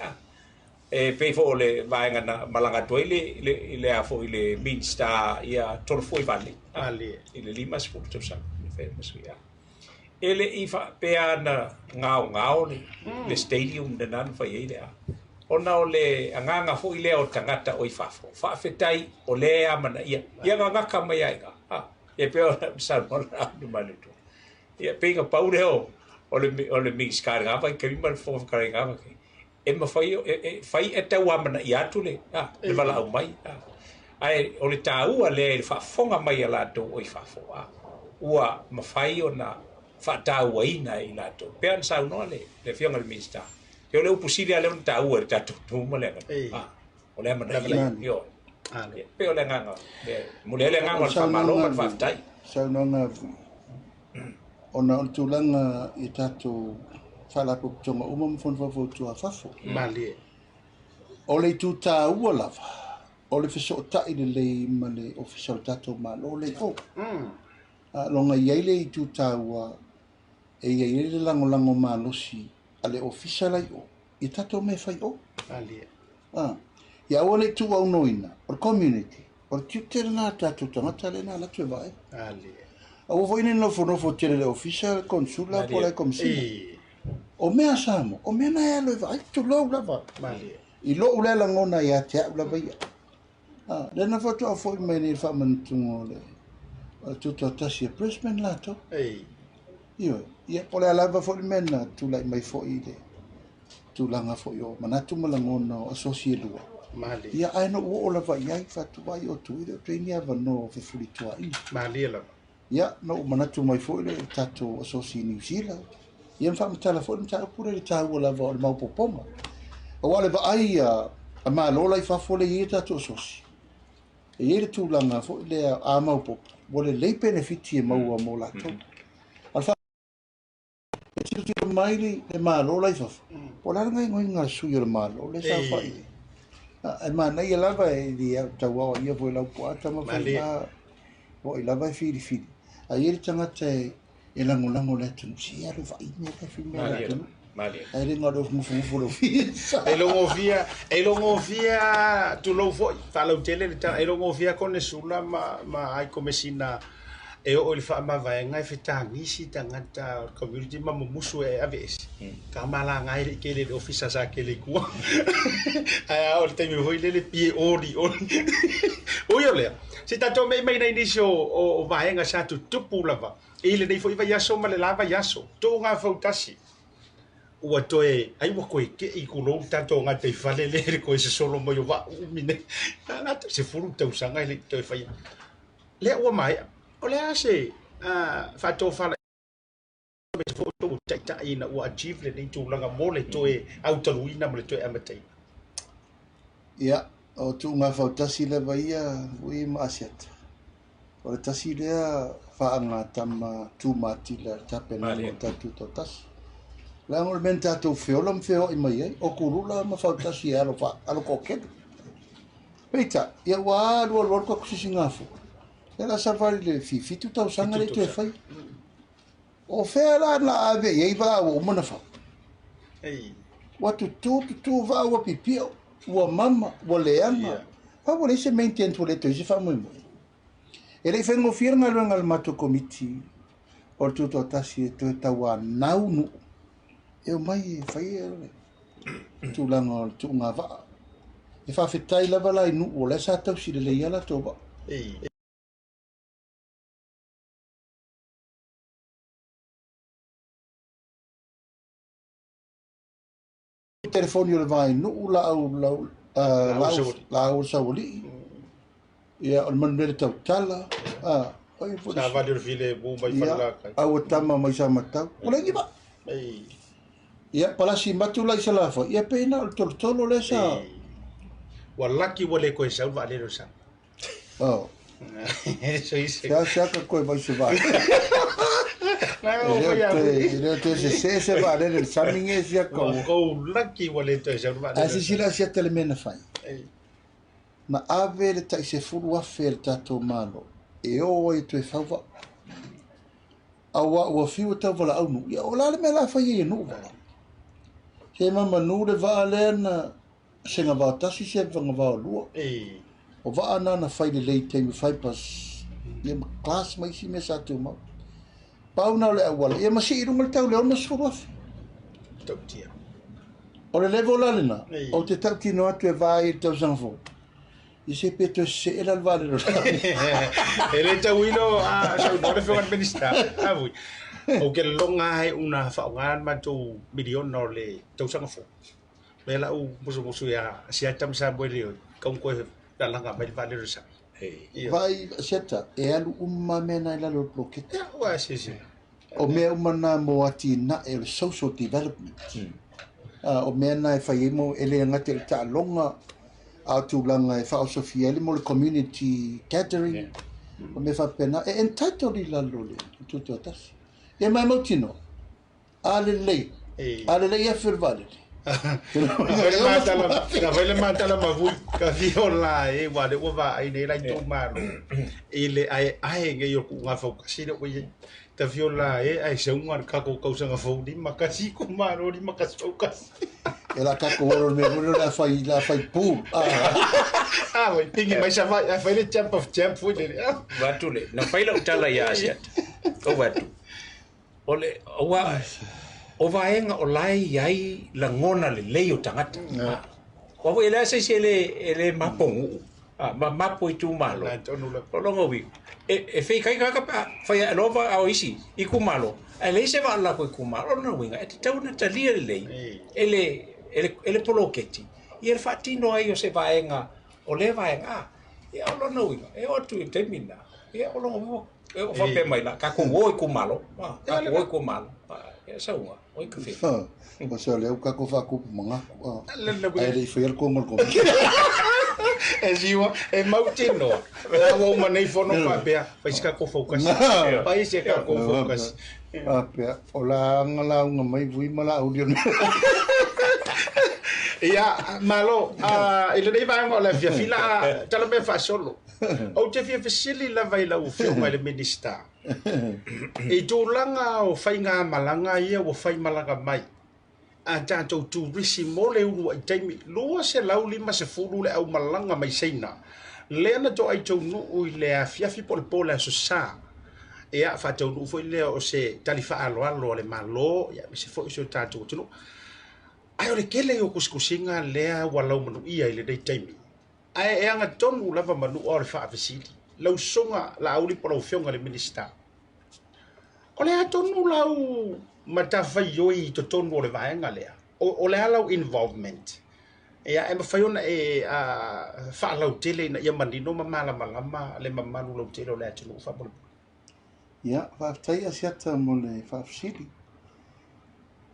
E pei foi o le vaega na malaga atu ai le, le, le, a foi le Minisita ia Tolofuaivale i le 50 tausaga. E le i faapea na gaogao le stadium lena na fai ai le a. Ona o le agaga foi lea o tagata o i fafo, faafetai o lea e amanaia, ia gagaka mai ai iina. E pei ona saunoa le Anu Malietoa. Ia pei na pau lea o le Minisita i lena vaitaimi ma le Fofoga Fetalai i lena vaitaimi. E mafai, e fai e tau amanaia atu le valaau mai. Ae o le taua lea i le faafofoga mai a latou o i fafo, ua mafai ona faatauaina e i latou. Pei ona saunoa le Afioga i le Minisita, o le upu sili lava lea ona taua i le tatou atunuu ma le aganuu, o le amanaia. Ioe. Pei o le agaga, e momoli ai le agaga o le faamalo ma le faafetai. Saunoaga ona o le tulaga i tatou faalapotopotoga uma ma fono faufautua a fafo. Malie. O le itu taua lava, o le fesootai lelei ma le Ofisa o le tatou Malo le i o. Loga i ai le itu taua e i ai le lagolago malosi a le Ofisa la i o, i tatou mea fai o. Malie. Ia aua ne i tuuaunoaina, o le community, o le tiute lena a tatou tagata lea na alu atu e vaai. Malie. Aua foi ne i nofonofo tele i le Ofisa, le Konsula po o le Komesina. O mea a Samoa, o mea na e alu e vaai, tulou lava. Malie. I lou lea lagona ia te au lava ia. Lea na faatoa foi mai nei le faamanatuga o le tutoatasi e Brisbane latou. Ioe, ia po o le a lava foi le mea na tulai mai foi i le tulaga foi o manatu ma lagona o asosi e lua. Malie. Ia ae na ou oo lava i ai, faatuai o Tuila, o toe ni avanoa o fefulituaina. Malie lava. Ia, na ou manatu mai foi le tatou asosi i Niu Sila. Ia na faamatala foi le mataupu lea i le taua lava o le maopoopoga. Aua o le vaai a Malo la i fafo lea e i ai tatou asosi, e i ai le tulaga foi lea a maopoopo, ua lelei penefiti e maua mo latou. A o le e tilotilo mai le Malo la i fafo, po o le a le gaoioiga a le sui o le Malo lea e saofai i le... E manaia lava e le au tauaoaia foi e Laupua Tamafaiga, o ai lava e filifili. A i ai le tagata e lagolago le atunuu, se alu e vaai mea la e fai mai e le atunuu. Ae le na o le nofonofo o le ofisa. E logofia, e logofia, tulou foi, faalautele le tala, e logofia konesula ma ai komesina e oo i le faamavaega e fetagisi tagata o le community ma mumusu e aveese. Ka malaga ai le kele le ofisa sa kele i tua. Ae a o le taimi foi lele pie oli oli. Ui o lea, se tatou me'i mai nai nisi o vaega sa tutupu lava i lenei foi vaiaso ma le la vaiaso. Tuuga fautasi. Ua toe, ai ua koe keʻi kulou le tatou gataifale lea i le koe sosolo mai o vaa uumi nei. Na gata 10 tausaga e le i toe faia. Lea ua maea. O le a se faatofala aemaise foi o outou taitai ina ua achieve lenei tulaga mo le toe autaluina ma le toe amataina? Ia, o tuuga fautasi lava ia Vui ma Asiata. O le tasi lea faagatama tumatila i le tapenaga o le tatou Tutoatasi. Leaga o le mea na tatou feola ma feoai mai ai, o kulula ma fautasi e alo, alo toatele. Peitai, ia ua alu alu alu tatou sisigafua. Ia la savali le 7 tausaga le toe fai. O fea la na ave i ai vaa ua uma na fau? Ua tutū tutū vaa ua pipio, ua mama, ua leaga. Pau ua leai se maintenance ua le toe i se faamoemoe. E le i faigofie le galuega a le matou komiti o le Tutoatasi e toe tauanau nuu e omai e fai le tulaga o le tuuga vaa. E faafetai lava la i nuu o la e sa tausi lelei lava latou vaa. Telefoni o le Vainuu, Laau Laau Saualii, ia o le Manulele Tautala, oi foi Savali o le Filemu mai Falelatai. Aua tama mai Samatau. Ua leai ni vaa. Ia palasi matu la i Salafai, ia pei na o le tolotolo lea sa. Ua laki ua le koe sau le vaalele o le sami. Oh. Sea sea ka koe mai se vaa. E le o toe sese se vaalele le sami nge sia ka. Ua kou laki ua le toe sau le vaalele. Ae silasila asiata le mea na fai. Na ave le tai 10,000 e le tatou Malo e o ai e toe fau vaa. Aua ua fiu e tau valaau nuu. Ia o le a le mea la fai ai e nuu vaa? Se mamanu le vaa lea na sega vao tasi se vao lua. O vaa na na fai lelei i taimi fai pas ia ma class ma isi mea sa tumau. Pau na o le auala ia ma sii i luga le tau le 60,000. Tautia. O le level la lena, ou te tautino atu e vaai i le tausaga fou. I se pe toe sesee la le vaalele o le E le tauilo a saunoa le Afioga i le Minisita. A vui. Ou te lologa ai una faaaoga le matou miliona o le tausaga fou. Lea la u musumusu ia Siata ma Samueli oi, kau koe lalaga mai le vaalele o le sami. Vaai Siata, e alu uma mea na i lalo o le poloketi. Ia, ua silasila. O mea uma na mo atinae o le social development. O mea na e fai ai mo, e le gata i le taaloga, a o tulaga e faaosofia ai le mo le community gathering. O mea faapena, e entitled i lalo o le Tutoatasi. Ia ma e mautinoa, A lelei. A lelei afe o le vaalele. Na fai le matala ma vui ka fia o la e wa le ua vaai nei la itumalo i le aeae nei o kuʻuga faukasi lea ua i ai. Ta fia o la e ae sauga le kako kausaga fou 51 itumalo 51 faukasi. E la kako olo le mea foi lea o le a fai, le a fai pool. Ah, wai pingi mai Savaii ae fai le champ of champ foi lele. Vaeatu le, na fai lau tala ia Asiata. Ou vaeatu. O le, aua, o vaega o la e i ai lagona lelei o tagata. Aua foi e leai se isi e le, e le mapo nuu, ma mapo itumalo. O lona uiga, e feikaika lava pe a fai ae loa vaa o isi itumalo, ae leai se vaa o le latou itumalo. O lona uiga, e tatau ona talia lelei e le, e le poloketi ia le faatino ai o se vaega o lea vaega. Ia o lona uiga, e oo atu i le taimi lena, ia o lona uiga E o faapea mai la, tatou o itumalo, tatou o itumalo, ia sauga, oi ka fe. O se lea ua tatou faatupu manatu, ae le i faia le toga o le komiti. E siua, e mautinoa, a ua uma nei fono faapea, fai se tatou faukasi, fai se tatou faukasi. Faapea, o la aga lauga mai Vui ma Laauli o le Ia, malo, i lenei vaega o le afiafi la a tala mea faasolo. Ou te fia fesili lava i lau Afioga i le Minisita, i tulaga o faigamalaga ia ua faimalaga mai a tatou turisi mo le uluai taimi, 250 le aumalaga mai Saina, lea na toai taunuu i le afiafi po o le po o le Aso Sa, ia faataunuu foi lea o se tali faaaloalo a le Malo, aemaise foi o si o tatou atunuu. Ae o le tele o tusitusiga lea ua laumanuia i lenei taimi. Ae e agatonu lava manua o le faafesili, lau susuga Laauli po o lau Afioga i le Minisita, o le a tonu lau matafaioi i totonu o le vaega lea. O le a lau involvement? Ia, e mafai ona e faalautele ina ia manino ma malamalama le mamalu lautele o le atunuu faamolemole. Ia, faafetai Asiata mo le faafesili.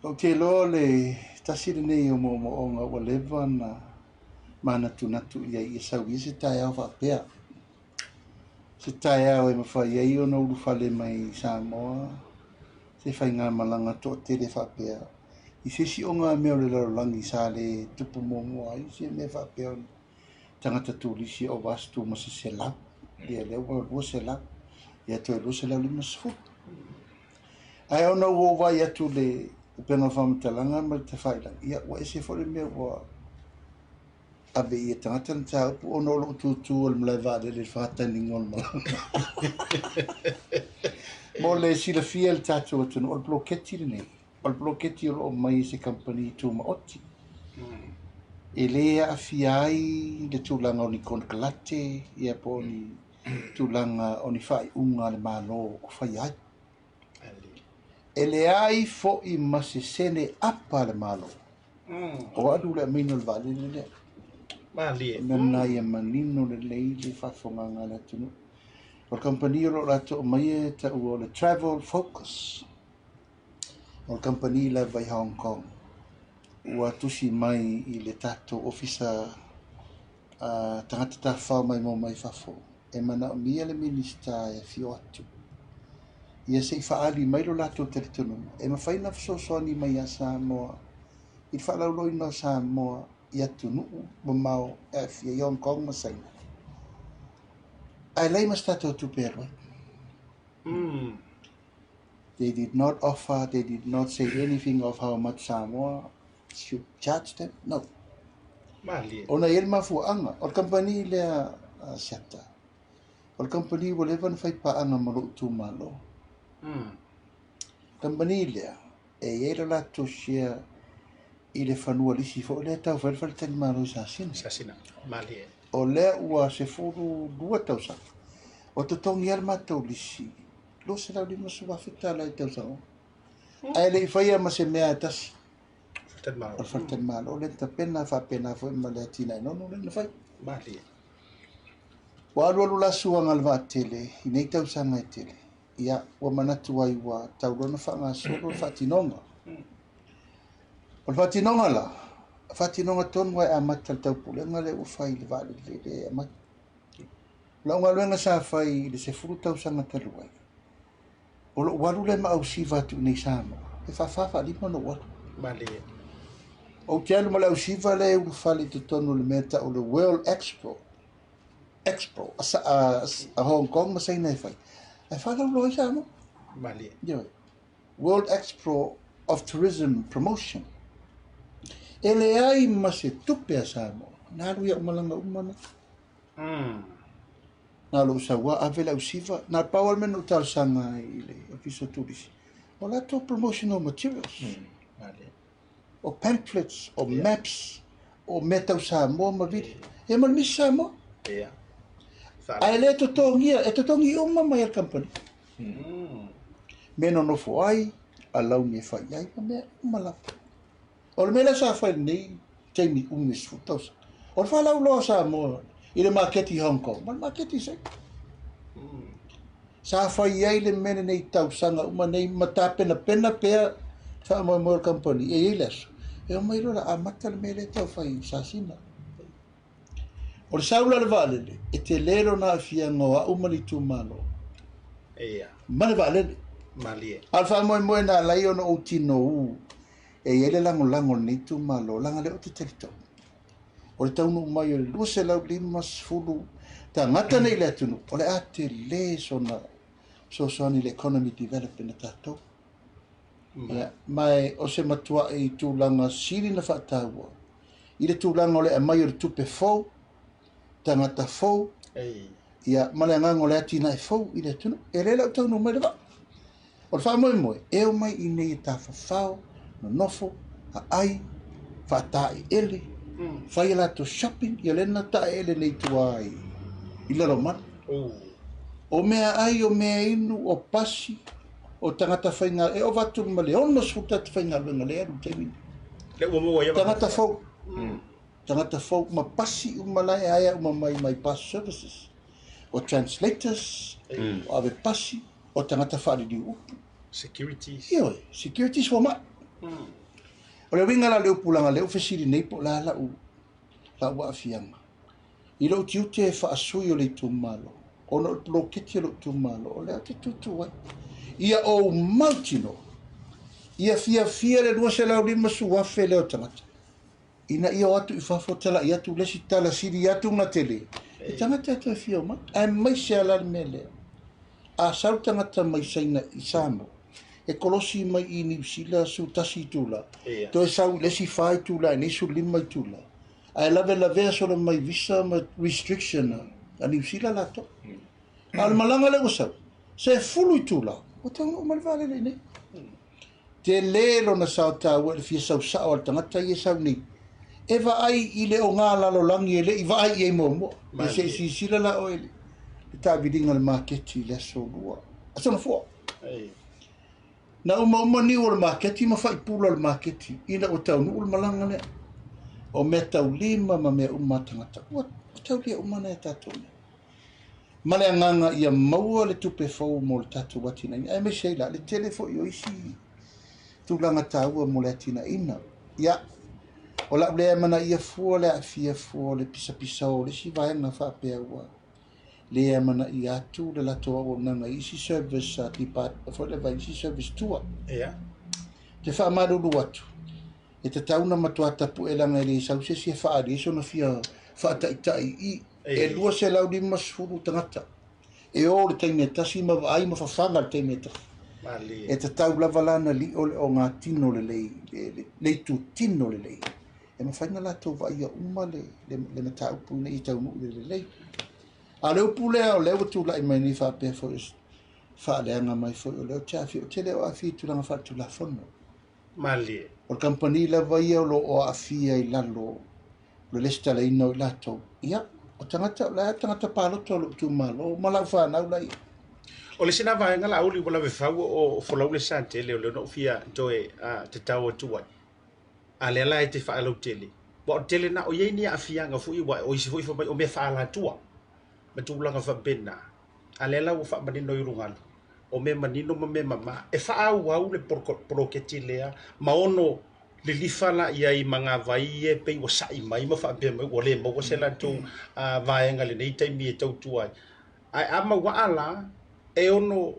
Ou te iloa o le tasi lenei o moomooga ua leva na manatunatu i ai ia sau ia se taeao faapea. Se taeao e mafai ai ona ulufale mai Samoa se faigamalaga toatele faapea i se isi ogamea o le lalolagi sa le tupu muamua ai se mea faapea o tagata turisi e ova atu ma se 100. Ia lea ua 200, ia toe 250. Ae ona ua ou vaai atu le upega o faamatalaga ma le tafailagi, ia ua ese foi le mea ua ave i e tagata le mataupu ona o lou tutu o le malae vaalele i le faataniga o le malaga. Mo le silafia e le tatou atunuu, o le poloketi lenei, o le poloketi o lo o mai e se kamupani tumaoti. E le aafia ai le tulaga o ni konekarate ia po o ni tulaga o ni faaiuga a le Malo o faia ai. E leai foi ma se sene apa a le Malo o alu le aumaiga o le vaalele lea. Malie. O mea lena ia manino lelei le faafofogaaga a le atunuu. O le kamupani o lo o latou aumaia e taua o le Travel Focus. O le kamupani lava i Hong Kong. Ua tusi mai i le tatou ofisa tagata tafafao maimoa mai fafo e manaomia le Minisita e afio atu. Ia se i faaali mai lo latou talitonuga e mafai ona fesoasoani mai ia Samoa i le faalauiloaina o Samoa i atunuu mamao e aafia i Hong Kong ma Saina. Ae leai ma se tatou tupe e alu ai. They did not offer, they did not say anything of how much Samoa should charge them. No. Malie. Ona e i ai le mafuaaga. O le kamupani lea a Siata, o le kamupani ua leva ona fai paaga ma lou itumalo. Kamupani lea, e i ai le latou share i le fanua lisi foi lea e tau fai le faletalimalo i Sasina. Sasina, malie. O lea ua 12 tausaga, o totogi lava le matou lisi, $250,000 i le tausaga uma. Ae le i faia ma se mea e tasi. Faletalimalo. O le faletalimalo lea na tapena faapena foi ma le atinae nono lea na fai. Malie. Ua alualu la suaga a le vaatele i nei tausaga e tele. Ia, ua manatu ai ua tau loa ona faagasolo le faatinoga. O le faatinoga la, faatinoga tonu lava e amata i le taupulega lea ua fai i le vaalele lea e amata. O lau galuega sa fai i le 10 tausaga talu ai, o lou alu lea ma ausiva atu i nei Samoa, e faafa faalima ona ou alu. Malie. Ou te alu ma le ausiva lea e ulufale i totonu o le mea e tau o le World Expo, Expo a Hong Kong ma Saina e fai. Ae faalauiloa ai Samoa. Malie. Ioe. World Expo of Tourism Promotion. E leai ma se tupe a Samoa. Na alu i au malaga uma na. Na lou sau lava ave le ausiva. Na pau lava le mea na ou talosaga ai i le Ofisa o Turisi, o latou promotional materials. O pamphlets, o maps, o mea tau Samoa ma vili. Ia ma le misi Samoa. Ae le totogia, e totogi uma mai e le kamupani. Mea nonofo ai, alauni e fai ai, ma mea uma lava. O le mea lea sa fai i lenei taimi umi e 10 tausaga, o le faalauiloa o Samoa i le maketi i Hong Kong ma le maketi i Saina. Sa fai ai le mea lenei i tausaga uma nei ma tapenapena pea le faamoemoe o le kamupani e i ai le aso e omai loa o le a amata le mea lea e tau fai i Sasina. O le sau la o le vaalele, e tele lona aafiaga o au ma le itumalo ma le vaalele. Malie. A o le faamoemoe na ala ai ona ou tinou e i ai le lagolago o lenei itumalo, leaga o lea ou te talitonu. O le taunuu mai o le 250 tagata nei i le atunuu, o le a tele sona fesoasoani i le economy development a tatou. Ia, ma o se matuai tulaga sili na faataua i le tulaga o le aumai o le tupe fou, tagata fou, ia, ma le agaga o le atinae fou i le atunuu. E le lau taunuu mai le vaa. O le faamoemoe, e omai i inei e tafafao, nonofo, aai, faataeele, fai a latou shopping, ia lea na taeele nei i tua i Lalomanu. O mea ai, o mea inu, o pasi, O tagata faigaluega, e ova atu ma le 60 tagata faigaluega lea e alu i le taimi lenei. Lea ua maua ai Tagata fou. Tagata fou ma pasi uma la e aea uma mai mai bus services. O translators, o ave pasi, o tagata faaliliu upu. Securities. Ioe, securities fomai. O le uiga la o le upu leaga o lea ua fesili nei po o le a lau, lau aafiaga. I lou tiute e faasui o le itumalo, ona o le poloketi a lou itumalo, o lea ou te tutu ai. Ia ou mautinoa, ia fiafia le 250,000 lea o tagata, ina ia o atu i fafo talai atu le isi tala sili atu ona tele, e tagata e toe fia omai. Aemaise lava la le mea lea, a sau tagata mai Saina i Samoa, e kolosi mai i Niu Sila 11 itula, toe sau i le isi 4 itula i nei 15 itula, ae lavelavea solo mai visa ma restriction a Niu Sila latou. A o le malaga lea ua sau, 10 itula, ua taunuu mai le vaalele i inei. Tele lona sao taua i le fia sau sao a le tagata ia e sau nei, e vaai i le oga lalolagi e le i vaai i ai muamua. Ia se i silasila la oe i le taaviliga o le maketi i le aso Lua, aso Gafua. Na umauma niu o le maketi ma faipula o le maketi ina ua taunuu le malaga lea. O mea taulima ma mea uma a tagata, ua taulia uma nai a tatou mea. Ma le agaga ia maua le tupe fou mo le tatou atinaeina, aemaise ai la le tele foi o isi tulaga taua mo le atinaeina. Ia, o lau lea amanaia fua le aafia fua o le pisapisao o le isi vaega faapea ua le amanaia atu le latou auaunaga i isi service a department foi lea vai isi service tua. Ia. Te faamalulu atu, e tatau ona matua tapu'e leaga e le sau se isi e faaali ai sona fia faataitai i e 250 tagata e o i le taimi e tasi ma vaai ma fafaga i le taimi e tasi. E tatau lava la ona lio le ogatino lelei, le itutino lelei, e mafai ona latou vaaia uma le mataupu ina ia taunuu i le lelei. A o le upu lea o lea ua tulai mai nei faapea foi, faaleaga mai foi o lea ou te aafia, ou te le o aafia i tulaga faaletulafono. Malie. O le kamupani lava ia o lo o aafia i lalo o le lesitalaina o i latou. Ia, o tagata, o la e tagata palota o lou itumalo ma lau fanau la ia. O le isi lena vaega Laauli ua lave fau o folau le sa tele o lea na ou fia toe tatao atu ai. A lea la e te faalautele, aua o le tele na o i ai ni aafiaga foi aua o isi foi fai mai o mea faaalatua ma tulaga faapena. A lea la ua faamanino i ulugalu, o mea manino ma mea mama e faaauau le poloketi lea ma ono lilifa la i ai ma gavai ia e pei ua sa'i mai ma faapea mai ua le maua se latou vaega i lenei taimi e tautua ai. Ae a mauaa la, e ono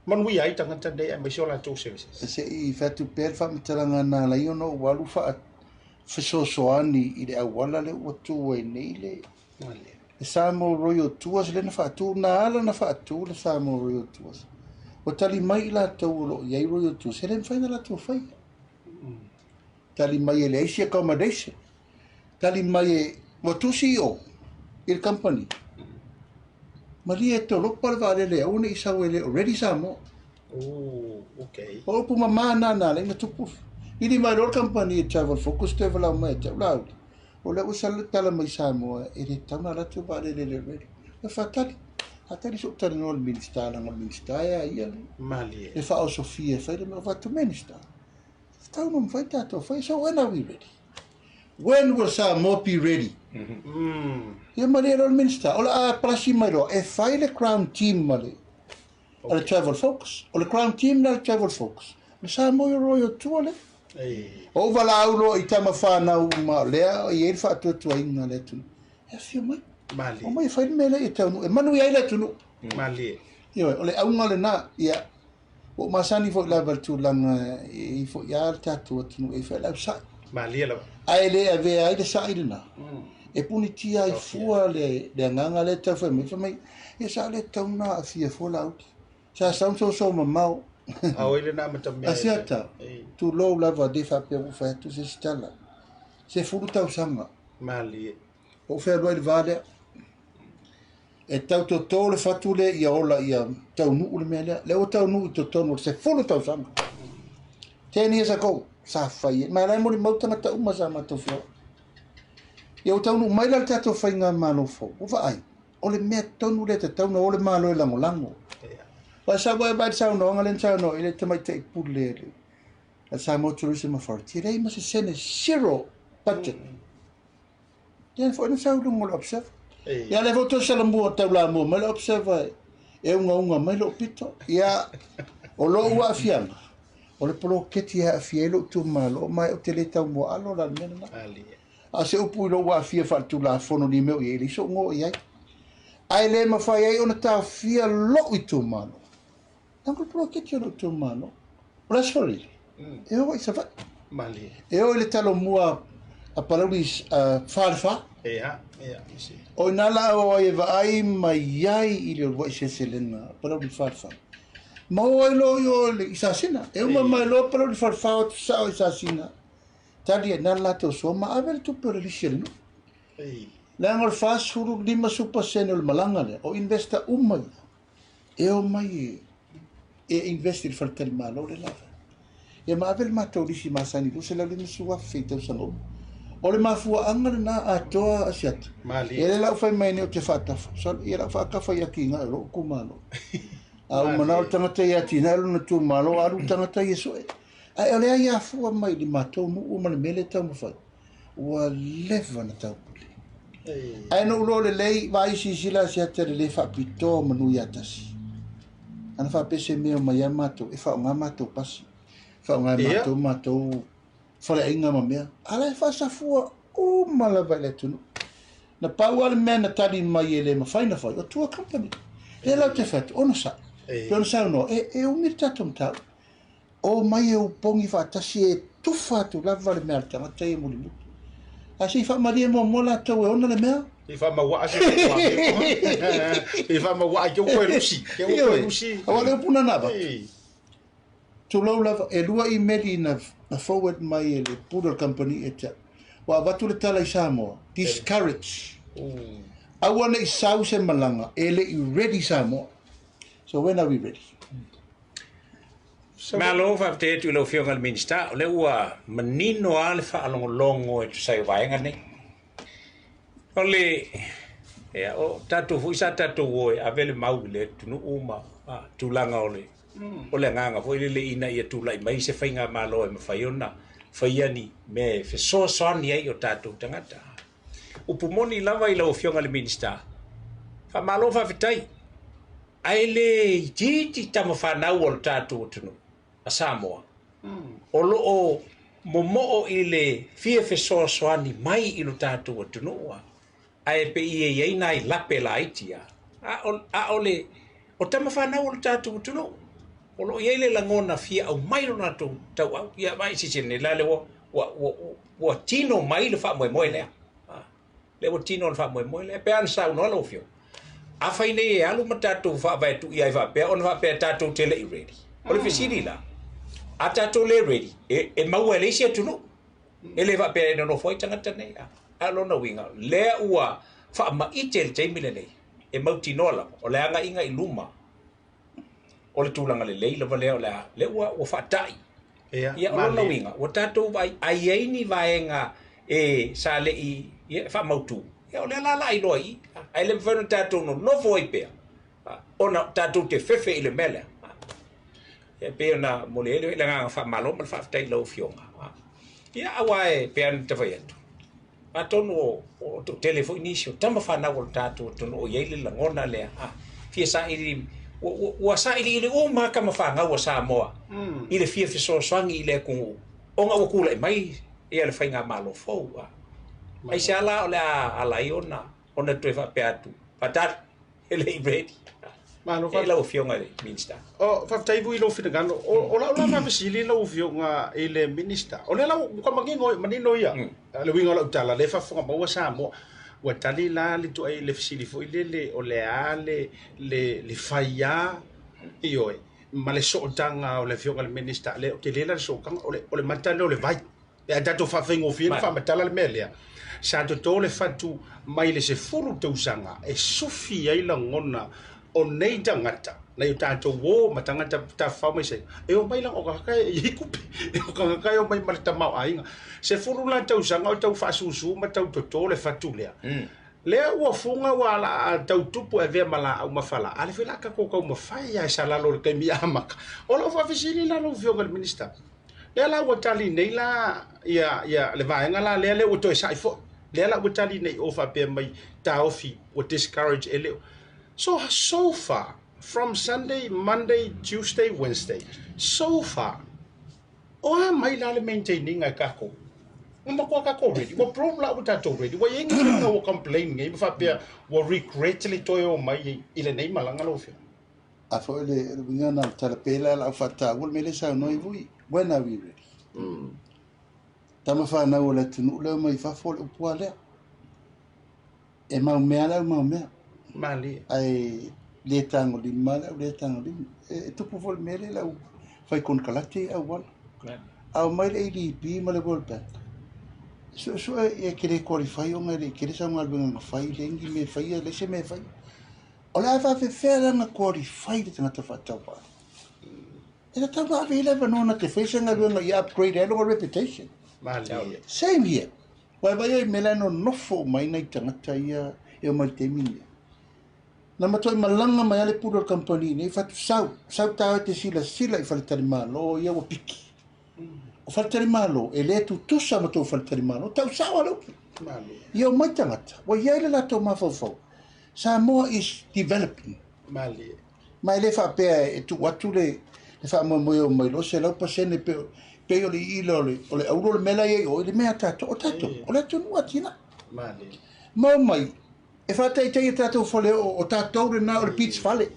manuia ai tagata nei aemaise o latou services. Se i fai atu pea le faamatalaga na ala ai ona ou alu faafesoasoani i le auala lea ua tu ai nei le Samoa Royal Tours lea na faatu, na ala ona faatu le Samoa Royal Tours. Ua tali mai i latou o lo o i ai Royal Tours, e le mafai ona latou faia. Tali mai e leai se accommodation. Tali mai e, ua tusi i o i le company. Malie e tolopa le vaalele aua ne i sau e le o ready Samoa. Oh, okay. O upu mama na na ala ai na tupu. Vili mai loa le company e Travel Focus toe valaau mai ia te au, Laauli, o lea ua sala le tala mai Samoa e le tatau ona alu atu le vaalele e le ready. Ua faatali. Faatali se i ou talanoa i le Minisita leaga o le Minisita e a ia le, Malie. le faaosofia e fai le mea. Ou fai atu, Minister, e tatau ona mafai tatou fai. So when are we ready? When will Samoa be ready? Ia malie loa le Minisita, o le a palasi mai loa e fai le crown team ma le, a le Travel Focus. O le crown team lea a le Travel Focus, o le Samoa Royal Tour lea. O ou valaau loa i tama fanau uma o lea e i ai le faatuatuaina a le atunuu, e afio mai. Omai e fai le mea lea ia taunuu, e manuia ai le atunuu. Malie. Ioe, o le auga lena, ia, ua ou masani foi lava i le tulaga e i ai foi lava le tatou atunuu e i ai foi le au sa'i. Malie lava. Ae le avea ai le sa'i lena, e punitia ai fua le agaga lea e tau fai mai, fai mai, ia sa le tatau ona aafia fua Laauli. Sa sau na soso mamao. A oi lena amatamea. Asiata, tulou lava le faapea ua ou fai atu se isi tala. 10 tausaga. Malie. Ua ou fealuai i le va lea. E tau toto le fatu lea ia ola ia taunuu le mea lea. Lea ua taunuu i totonu o le 10 tausaga. 10 years ago, sa fai ai. Ma la e molimau tagata uma sa matou feoai. Ia ua taunuu mai la le tatou faigamalo fou. Ua vaai, o le mea tonu lea e tatau ona o le Malo e lagolago. Aua sa ua e vaai i le saunoaga lea na saunoa i ai le tamaitai pule a le Samoa Tourism Authority, e leai ma se sene, zero budget. Lea foi na sau i luga o le Observer. Ia lea foi toe salamua taulamua mai le Observer e ugauga mai lou pito. Ia, o lou aafiaga, o le poloketi e aafia ai lou itumalo, ma ou te le tau muaalo la i le mea lena. A o se upu i lou aafia faaletulafono ni mea o i ai, e leai so'u goa o i ai. Ae le mafai ai ona taofia lou itumalo. Leaga o le poloketi o lou itumalo. O le Aso Faraile, e o i Savaii. E o i le Talomua a Palauli 4 i le 4. O i ina la a o ai e vaai mai ai i le uluai seleselega a Palauli 4 i le 4. Ma o ai loa i o i Sasina. E uma mai loa Palauli 4 i le 4 o atu sao i Sasina. Tali ai i ina le latou soa ma ave le tupe o le lisi a le nuu. Leaga o le 40, 50% o le malaga lea, o investor uma ia e omai e invest i le faletalimalo lea lava. Ia ma ave le matou lisi masani $250,000 i tausaga uma. O le mafuaaga lena atoa Asiata. Ia lea la ua fai mai nei ou te faatafa. Sorry, ia la ua faatafa i atinae o lou itumalo. A ua manao le tagata ia atinae lona itumalo, alu le tagata ia sue. Ae o le aia fua mai i le matou nuu ma le mea lea e taumafai, ua leva ona taupule. Ae na ou iloa lelei, vaai silasila Asiata i le le faapitoa o manu ia tasi. Ana faapea se mea o omai lava matou, e faaaoga matou pasi, faaaoga e matou matou faleaiga ma mea. A la e faasafua uma lava i le atunuu. Na pau lava le mea na tali mai e le mafai ona fai, o tour company. Lea la ou te fai atu, onosai. Pei ona saunoa, e umi le tatou mataupu. Omai e opogi faatasi e tufa atu lava le mea a le tagata ia mulimuli. Ae se i faamalie muamua latou e ona le mea. Se i faamauaa se Se i faamauaa ke uko e lusi. Ke uko e lusi. Aua le upu na na avatu. Tulou lava, e lua imeli na forward mai e le pule o le kamupani e te au. Ua avatu le tala i Samoa, discourage. Aua ne i sau se malaga e le i ready Samoa. So when are we ready? Malo, faafetai atu i lau Afioga i le Minisita, o lea ua manino lava le faalogologo e tusa ai o vaega nei. O le, ia, o tatou foi sa tatou o e ave le mau i le atunuu ma tulaga o le, o le agaga foi lele ina ia tulai mai se faigamalo e mafai ona faia ni mea e fesoasoani ai i o tatou tagata. Upu moni lava i lau Afioga i le Minisita, faamalo faafetai. Ae le itiiti tama fanau o le tatou atunuu a Samoa o lo o momoo i le fia fesoasoani mai i lo tatou atunuu, ae pei e i ai nai lape laiti a a o le o tama fanau o le tatou atunuu o lo o i ai le lagona fia aumai lo latou tauau. Ia vaai silasila nei la le ua tino mai le faamoemoe lea. Lea ua tino le faamoemoe lea. Pe ana saunoa lau Afioga, afai nei e alu ma tatou faavae tuu i ai faapea, ona faapea tatou te le i ready. O le fesili la, a tatou le ready, e maua e le isi atunuu. E le faapea e nonofo ai tagata nei. A o lona uiga, lea ua faamaite i le taimi lenei, e mautinoa lava, o le agaiga i luma, o le tulaga lelei lava lea o le a, lea ua faatai. Ia, o lona uiga, ua tatou vaai, a i ai ni vaega e sa le i, ia, e faamautu, ia, o lea la la iloa i i. Ae le mafai ona tatou nonofo ai pea, ona tatou te fefe i le mea lea. Ia, pei ona momoli ai le agaga faamalo ma le faafetai i lau Afioga. Ia, aua e pei ona ta fai atu, atonu o toatele foi nisi o tama fanau o le tatou atunuu o i ai le lagona lea, fia saili, ua sailiili uma tama fanau a Samoa i le fia fesoasoani i le atunuu ona ua tulai mai ia le faigamalo fou. Aisea la o le a ala ai ona toe faapea atu, faatali, e le i ready. Malo E lau Afioga i le Minisita. O, faafetai foi i lou finagalo. O lau la faafesili lau Afioga i le Minisita, o lea la ua manino, manino ia. Le uiga o lau tala, lea e faafofoga maua Samoa. Ua tali la le tuai le fesili foi lele, o le a le faiā, ioe, ma le sootaga o le Afioga i le Minisita. Lea, ou te le la le sootaga, o le mata lea o le vai. E a tatou faafaigofie ona faamatala le mea lea, sa toto le fatu mai le 10 tausaga e sufi ai lagona o nei tagata, nai o tatou o ma tagata tafafao mai Saina, e omai laga o tagata e i ai tupe, o tagata e omai ma le tamaoaiga. 10 la tausaga o tau faasusu ma tau toto le fatu lea. Lea ua fuga ua la tau tupu e avea ma laau ma fala, a le foi la tatou taumafai lava e salalo i le taimi amata. O lau faafesili la lau Afioga i le Minisita, lea la ua tali nei la ia, ia le vaega la lea, lea ua toe sa'i foi. Lea la ua tali nei o faapea mai taofi ua discourage e le o. So, so far, from Sunday, Monday, Tuesday, Wednesday, so far, o a mai la le maintaininga e tatou? Ua matua tatou ready, ua prove la ua tatou ready. Ua i ai nisi tagata ua complain nei ma faapea ua regret le toe o mai i lenei malaga lau Afioga. A foi le uiga na o le tala pe la lau faataua le mea lea e saunoa ai Vui, when are we ready? Tama fanau o le atunuu lea mai fafo o le upu lava lea. E mau mea le au mau mea. Malie. Ae le tagolima le au le tagolima. E tupu foi le mea lea i lau fai konekarate i auala. A omai le ADB ma le World Bank, suesue e te le qualify ona e le i tele sau galuega na fai, leai ni mea e faia, leai se mea e faia. O le a faafefea la ona qualify le tagata faatauvaa? E tatau ona ave i ai le avanoa na te fai se galuega ia upgrade ai lona reputation. Malie. Same here. Ua e vaai ai i mea la e nonofo uma ai nai tagata ia e omai i le taimi lenei. Na matuai malaga mai lava le pule o le kamupani nei, fai atu, Sau, sau tāua e te silasila i faletalimalo ia ua piki. O faletalimalo, e le tutusa ma tou faletalimalo, tau sao lava le upu. Ia omai tagata, ua i ai le latou mafaufau. Samoa is developing. Ma e le faapea e tuu atu le faamoemoe e omai loa 100% pe pei o le iila o le o le auro le mea la e i ai i o i le mea a tatou, o tatou, o le atunuu atiae. Ma omai e faataitai e tatou fale o tatou lena o le beach fale.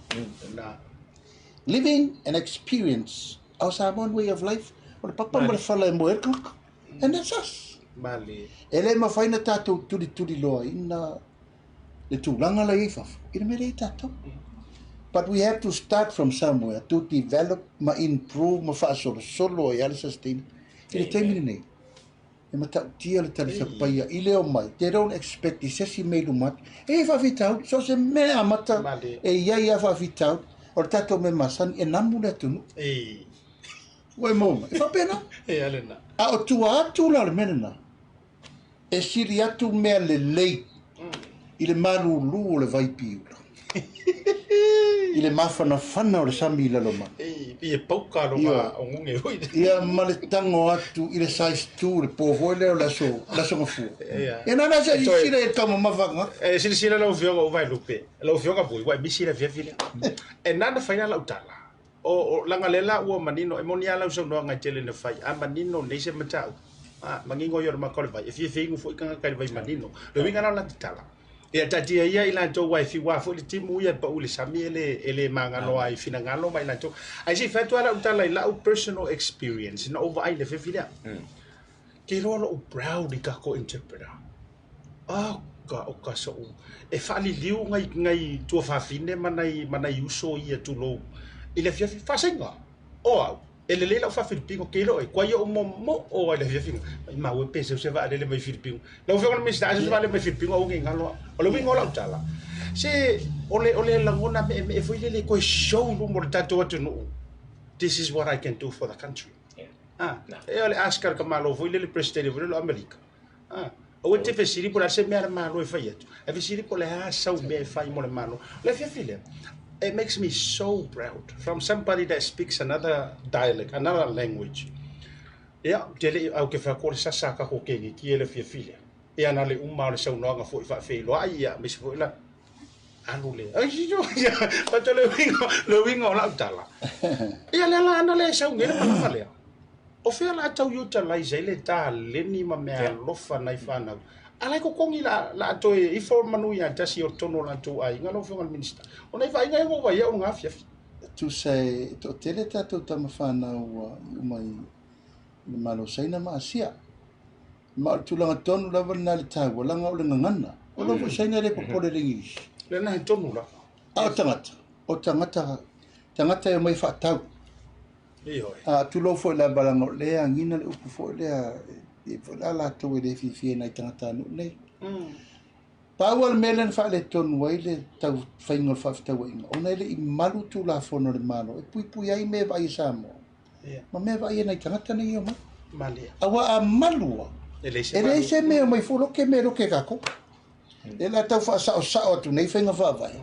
Living and experience our Samoan way of life, o le papa ma le fala e moe ai le tagata. And that's us. E le mafai ona tatou tulituliloaina le tulaga la i ai fafo i le mea lea i tatou. But we have to start from somewhere to develop ma improve ma faasolosolo ai lava le sustain. I le taimi lenei, e matautia le talisapaia i le omai, they don't expect i se isi mea i luma atu. E i ai faafitauli, so o se mea amata e i ai lava faafitauli, o le tatou mea masani, e namu le atunuu. Ua e maua mai? E faapena. A o tua atu la o le mea lena, E sili atu mea lelei i le malulu o le vai piula, i le mafanafana o le sami i lalo mai. Ia pauka lona ogoge foi. Ia ma le tago atu i le size 2 le po foi lea o le aso, le aso gafua. Ia nana se silasila i le taumamafa ananafi. E silasila lau Afioga o Vaelupe, lau Afioga foi ua e misi le afiafi lea. E nana fai la lau tala. O, o, laga lea la ua manino, e moni lava lau saunoaga e tele ina fai, a manino nei se mataupu, a, manino ia o le maka o le vai, e fiafia inu foi tagata i le vai manino. Le uiga la o lata tala, ia taatia ia i latou aua e fiu foi le timu ia e pau i le sami e le, e le magalo ai i finagalo ma i latou. Ae se i fai atu lava lau tala i lau personal experience, na ou vaai i le afiafi lea. Ke iloa lou proud i kako interpreter. Oka oka soʻu e faaliliu nai nai tuafafine ma nai ma nai uso ia tulou i le afiafi faasaiga o au e lelei lau faafilipino ke iloa e kuai oʻu momoʻo ai le afiafi maumau e pe seu se vaalele mai Filipino lau afioga i le Minisita a seu se vaalele mai Filipino aua nei galo au o le uiga o lau tala se o le o le lagona meemee foi lele toe show i luma o le tatou atunuu this is what I can do for the country ah e o le ask a le tamaloa foi lele President foi lele o Amerika Ah, aua e te fesili po o le a se mea a le Malo e fai atu, ae fesili po o le a sau mea e fai mo le Malo. O le afiafi lea, it makes me so proud from somebody that speaks another dialect, another language. Ia, ou te le i, ae ou te fai atu o le sasa a tatou keniki e le afiafi lea. Ia na le uma o le saunoaga foi faafeiloai, ia, aemaise foi la alu lea. Ai, Fato le uiga, le uiga o lau tala. Ia lea la ana lea e sau nei le malaga lea. O fea la tau utilize ai le taleni ma mea alofa nai fanau? A la e totogi la la toe ifo manu ia tasi o totonu o latou aiga lau Afioga i le Minisita. O nai vaaiga ia ua ou vaai au i lena afiafi. Tusa e toatele tatou tama fanau ua iu mai i le Malo o Saina ma Asia. Ma o le tulaga tonu lava lena i le taua, leaga o le gagana. O lau foi Saina e le popole i le Igilisi. Lena he tonu lava. A o tagata, o tagata, tagata e omai faatau. A tulou foi lava leaga o lea e agiga le upu foi lea e foi la latou e le fiafia i nai tagatanuu nei. Pau lava le mea lea na faaletonu ai le tau faiga o le faafetauaiga, ona e le i malu Tulafono a le Malo e puipui ai mea e vaai e Samoa ma mea e vaai e nai tagata nei e omai. Aua a malu lava, e leai se mea e omai fua, loke mea e loke e tatou. Lea o le a tau faasaosao atu nei faiga faavae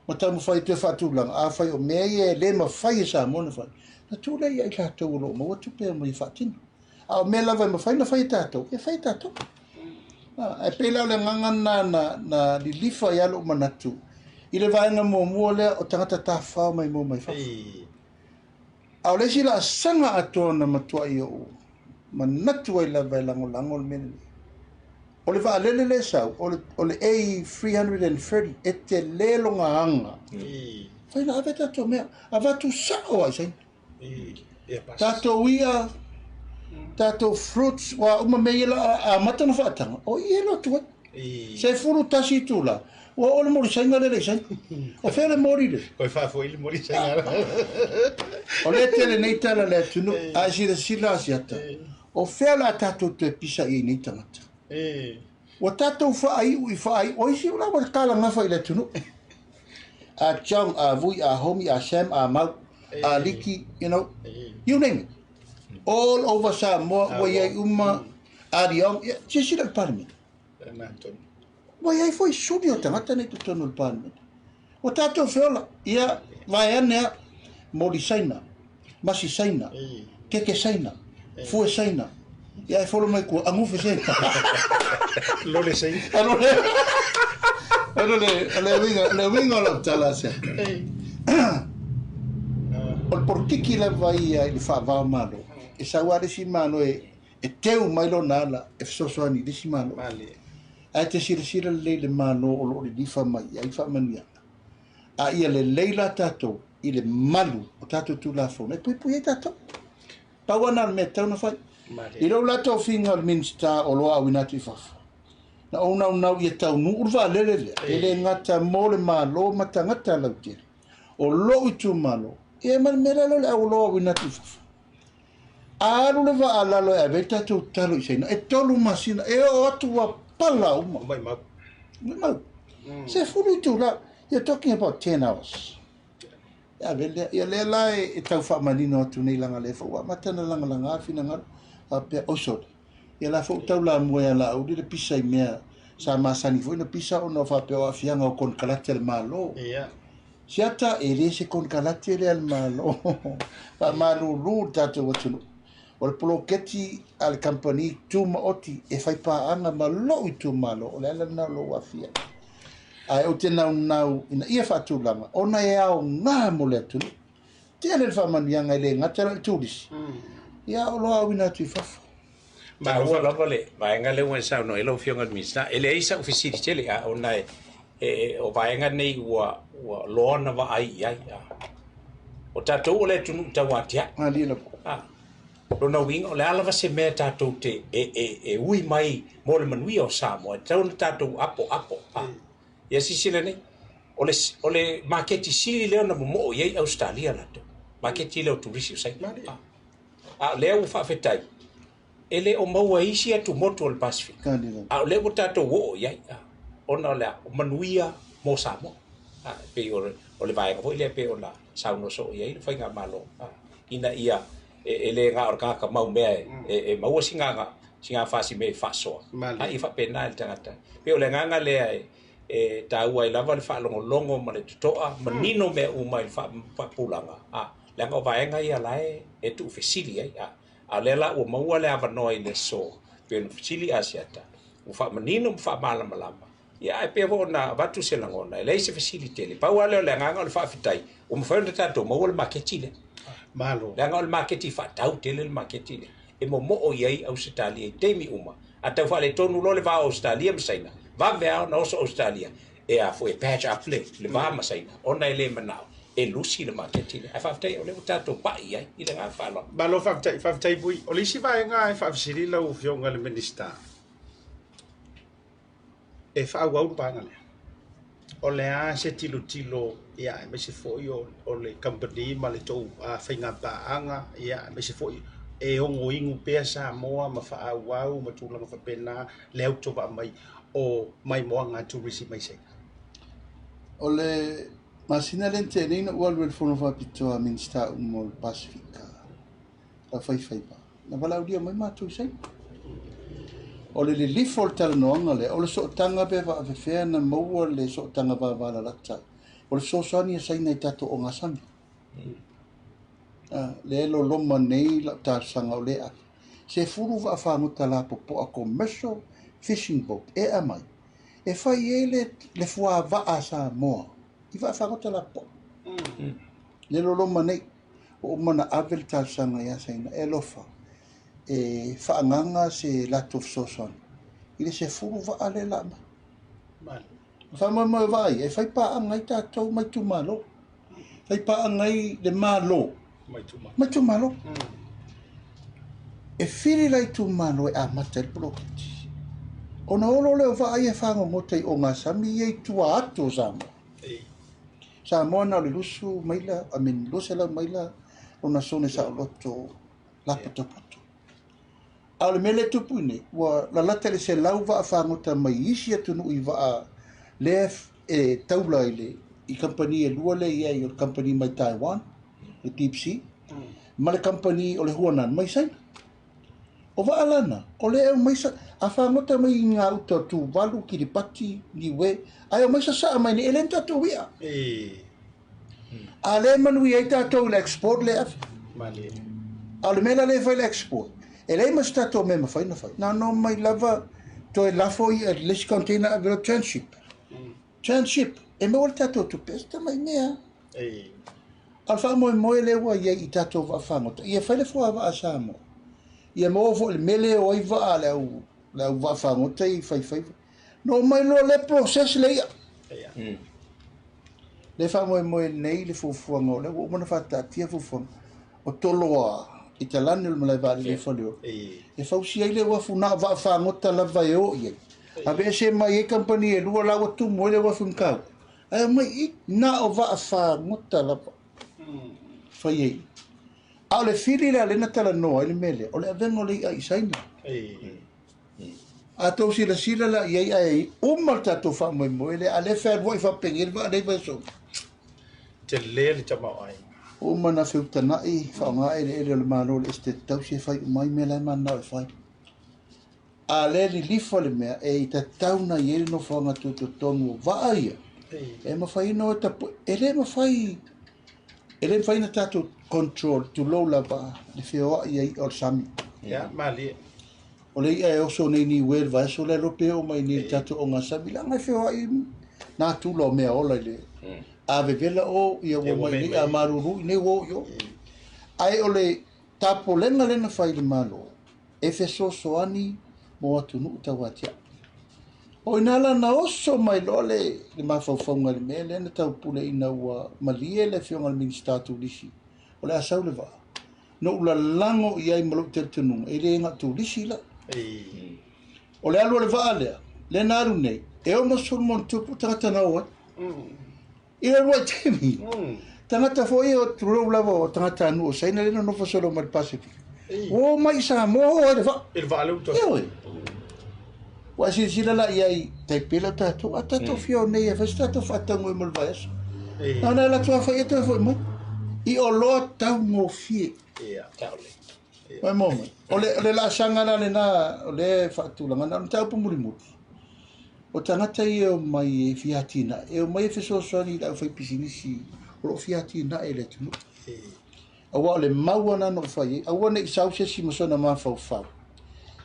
ma taumafai e toe faatulaga, afai o mea ia e le mafai e Samoa ona fai, ona tuu lea ia i latou o lo o maua tupe e omai e faatino. A o mea lava e mafai ona fai e tatou, e fai e tatou. Ae pei la o le agaga lena na, na lilifa ai lava lou manatu i le vaega muamua lea o tagata tafafao maimoa mai fafo. A o le isi laasaga atoa na matuai ou manatu ai lava e lagolago le mea lenei, o le vaalele lea e sau, o le, o le A330, e tele lona aga. Fai na ave tatou mea, avatu sao lava i Saina. Tatou ia, tatou fruits, ua uma mea ia la amata ona faataga, o i e alu atu ai. 11 itula, ua oo le moli Saina lele i Saina. O fea le moli le? Koe faafoi le moli Saina. O lea tele nei tala le atunuu, a e silasila Asiata, o fea la tatou toe pisa i ai nei tagata? Ua tatou faaiu i faaiu, o isi la ua talagafa i le atunuu. A Chong, a Vui, a Homi, a Sam, a Mau, a Liki, you know, you name it. All over Samoa, ua i ai uma, a Leong, ia, silasila i le Palemene. Ua i ai foi suli o tagata nei i totonu o le Palemene. Ua tatou feola, ia, vaeane a, moli Saina, masi Saina, keke Saina, fue Saina, ia e folo mai kua, agufe Saina. Lole Saina. Lole. O le uiga, le uiga o lau tala ase. O le polokiki lava ia i le faava o Malo, e sau lava le isi Malo e, e teu mai lona ala e fesoasoani i le isi Malo. Ae te silasila lelei i le Malo o lo o lilifa mai i ai faamanuiaga. A ia lelei la tatou i le malu o tatou Tulafono e puipui ai tatou. Pau lava na o le mea e tatau ona fai. I lou la tofiga o le Minisita o lo o auina atu i fafo, na ou naunau ia taunuu le vaalele lea, e le gata mo le Malo ma tagata lautele o lou itumalo, ia ma le mea la lea o le au o auina atu i fafo. A alu le vaa lalo e ave ai tatou talo i Saina, e 3 masina, e oo atu ua pala uma. Maumau. Maumau. 10 itula. You're talking about 10 hours. E ave lea. Ia lea la e tau faamanino atu nei leaga lea foi ua amata ona lagalaga finagalo faapea, oi sole, ia la foi ua tau lamua ia Laauli le pisa i mea sa masani foi ona pisa ona faapea o aafiaga o konekarate a le Malo. Siata, e le se konekarate lea a le Malo. Faamalulu le tatou atunuu. O le poloketi a le kamupani tumaoti e fai paaga ma lou itumalo, o le ala lena o lou aafia. Ae ou te naunau ina ia faatulaga ona e aoga mo le atunuu. Tele le faamanuiaga e le gata la i le turisi, ia o lo o auina atu i fafo. Taua lava le vaega lea ua e saunoa i ai lau Afioga i le Minisita. E leai sau fesili tele, a ona e o vaega nei ua ua loa ona vaai i ai. O tatou o le atunuu tauatiae. Malie lava. Lona uiga, o le a lava se mea tatou te e ui mai mo le manuia o Samoa, e tatau ona tatou apoapo. Ia silasila nei, o le o le maketi sili lea ona momoo i ai Ausetalia latou, maketi lea o turisi o Saina. A o lea ua faafetai, e le o maua e isi atumotu o le Pasefika, a o lea ua tatou oo i ai, ona o le a? O manuia mo Samoa. E pei o le vaega foi lea e pei ona saunoa soo i ai le faigamalo, ina ia e le na o le tagata mau mea e maua sina fasimea e faasoa, a ia faapena i le tagata. Pei o le agaga lea e taua ai lava le faalogologo ma le totoa, manino mea uma i le faapupulaga, leaga o vaega ia la e tuufesili ai. A o lea la ua maua le avanoa i le aso, pei ona fesili Asiata, ua faamanino ma faamalamalama. Ia ae pei foi ona avatu se lagona, e leai se fesili tele. Pau lava lea o le agaga o le faafetai, ua mafai ona tatou maua le maketi lea. Malo. Leaga o le maketi faatau tele le maketi lea, e momoo i ai Ausetalia i taimi uma. A tau faaletonu loa le va o Ausetalia ma Saina, vave lava ona oso Ausetalia e a foi e patch up le va ma Saina, ona e le manao e lusi le maketi lea. Ae faafetai o lea ua tatou pai i ai i le agaga faaaloalo. Malo faafetai, faafetai Vui. O le isi vaega e faafesili lau Afioga i le Minisita, e faaauau le vaega lea. O le a se tilotilo ia aemaise foi o le kamupani ma le tou faiga paaga ia aemaise foi e ogoinu pea Samoa ma faaauau ma tulaga faapena le autovaa mai o maimoaga a turisi mai Saina. O le masina lea na tea nei na ou alu ai i le fono faapitoa a Minisita uma o le Pasefika, la faifaiva, na valaaulia mai matou i Saina. O le lilifa o le talanoaga lea, o le sootaga pe faafefea na maua le sootaga vavalalata. O le fesoasoani a Saina i tatou ogasami. Lea e loloma nei lau talosaga o lea ave. 10 vaafagota lapopoa commercial fishing boat e aumai e fai ai le fuavaa a Samoa i vaafagota lapopoa. Le loloma nei, ua uma ona ave le talosaga ia Saina e alofa e faagaga se latou fesoasoani i le 10 vaa lea la aumai. Faamoemoe vaa ia e fai paaga ai tatou mai itumalo. Fai paaga ai le Malo mai itumalo. E fili la itumalo e amata ai le poloketi. Ona olo lea o vaa ia e fagogota i ogasami ia i tua atu o Samoa. Samoa na o le 20 maila, I mean, 200 maila ona sone saoloto lapotopoto. A o le mea lea e tupu i nei, ua lalata i le 100 vaafagota mai isi atunuu i vaa lea e taula i le i kamupani e lua lea i ai, o le kamupani mai Taiwan, le Deep Sea, ma le kamupani o le Huanan mai Saina. O vaa lana, o lea e aumai sa, a fagota mai i ngā uta o Tuvalu, Kiribati, Niue, ae aumai sasaa mai nei, e le ni tatou i'a. A lea e manuia ai tatou i le export lea ave. A o le mea la lea e fai le export, e leai ma se tatou mea e mafai ona fai. Na ona omai lava toe lafo i'a i le isi container ave loa transship. Transship, e maua le tatou tupe, e se tamai mea. A o le faamoemoe lea ua i ai i tatou vaafagota, ia fai le fuavaa a Samoa. Ia maua foi le mea lea o ai vaa a le au, le au vaafagota i faifaiva. Na omai loa lea process le i'a. Le faamoemoe nei le fuafuaga o lea ua uma ona faataatia fuafuaga o Toloa i talane o le malae vaalele i Faleolo. E fausia ai le uafu na o vaafagota lava e o i ai. Aveese mai ai kamupani e lua la ua tumu ai le uafu i Matautu. Ae omai i na o vaafagota lava fai ai. A o le fili lea lea na talanoa ai le mea lea, o le avega o le i'a i Saina. A tou silasila la i ai ae uma le tatou faamoemoe lea, a lea fealuai faapenei le vaa lea i Vaiasoga. Tele le tamaoaiga. Uma na feutanai faaaoga eleele o le Malo o le Esetete Tausi e fai uma ai mea la e mananao e fai. A lea lilifa le mea e i tatau na i ai le nofoaga tutotonu o vaa ia, e mafai ona o e tapue. E le mafai, e le mafai ona tatou control, tulou lava le feoai ai o le sami. Ia, malie. O le i'a e oso nei Niue le vaiaso lea loa pe oo mai nei i le tatou ogasami, leaga e feoai nā tula o mea ola i le a vevela o, ia ua mai nei, a malulu i nei ua oo i o. Ae o le tapolega lea na fai i le Malo, e fesoasoani mo atunuu tauatiae. O ina la na oso mai loa le mafaufauga i le mea lea na taupule ina ua malie le afioga i le Minisita Turisi o le a sau le vaa. Na ou lalago i ai ma lou talitonuga, e le gao turisi la. O le alu o le vaa lea, lea na alu nei, e 60 tupu tagata na o ai. I le uluai taimi, tagata foi o tulou lava o tagata nuu o Saina lea na nofo solo mai le Pasifika. Ua o mai i Samoa o ai le vaa. I le vaa lea ua toe. Ioe. Ua e silasila la i ai, tai pela tatou, a tatou fia o nei e fai se tatou faataunga mo le vaiaso. Na ona e alu atu lava fai ia toe foi mai. I oloa taugofie. Mai mo mai. O le laasaga la lena o lea e faatulaga na o le mataupu mulimuli. O tagata ia e omai e fia atinae, e omai e fesoasoani i le aufaipisinisi o lo o fia atinae i le atunuu. Aua o le mau lena na ou fai ai, aua ne i sau se isi ma sona mafaufau,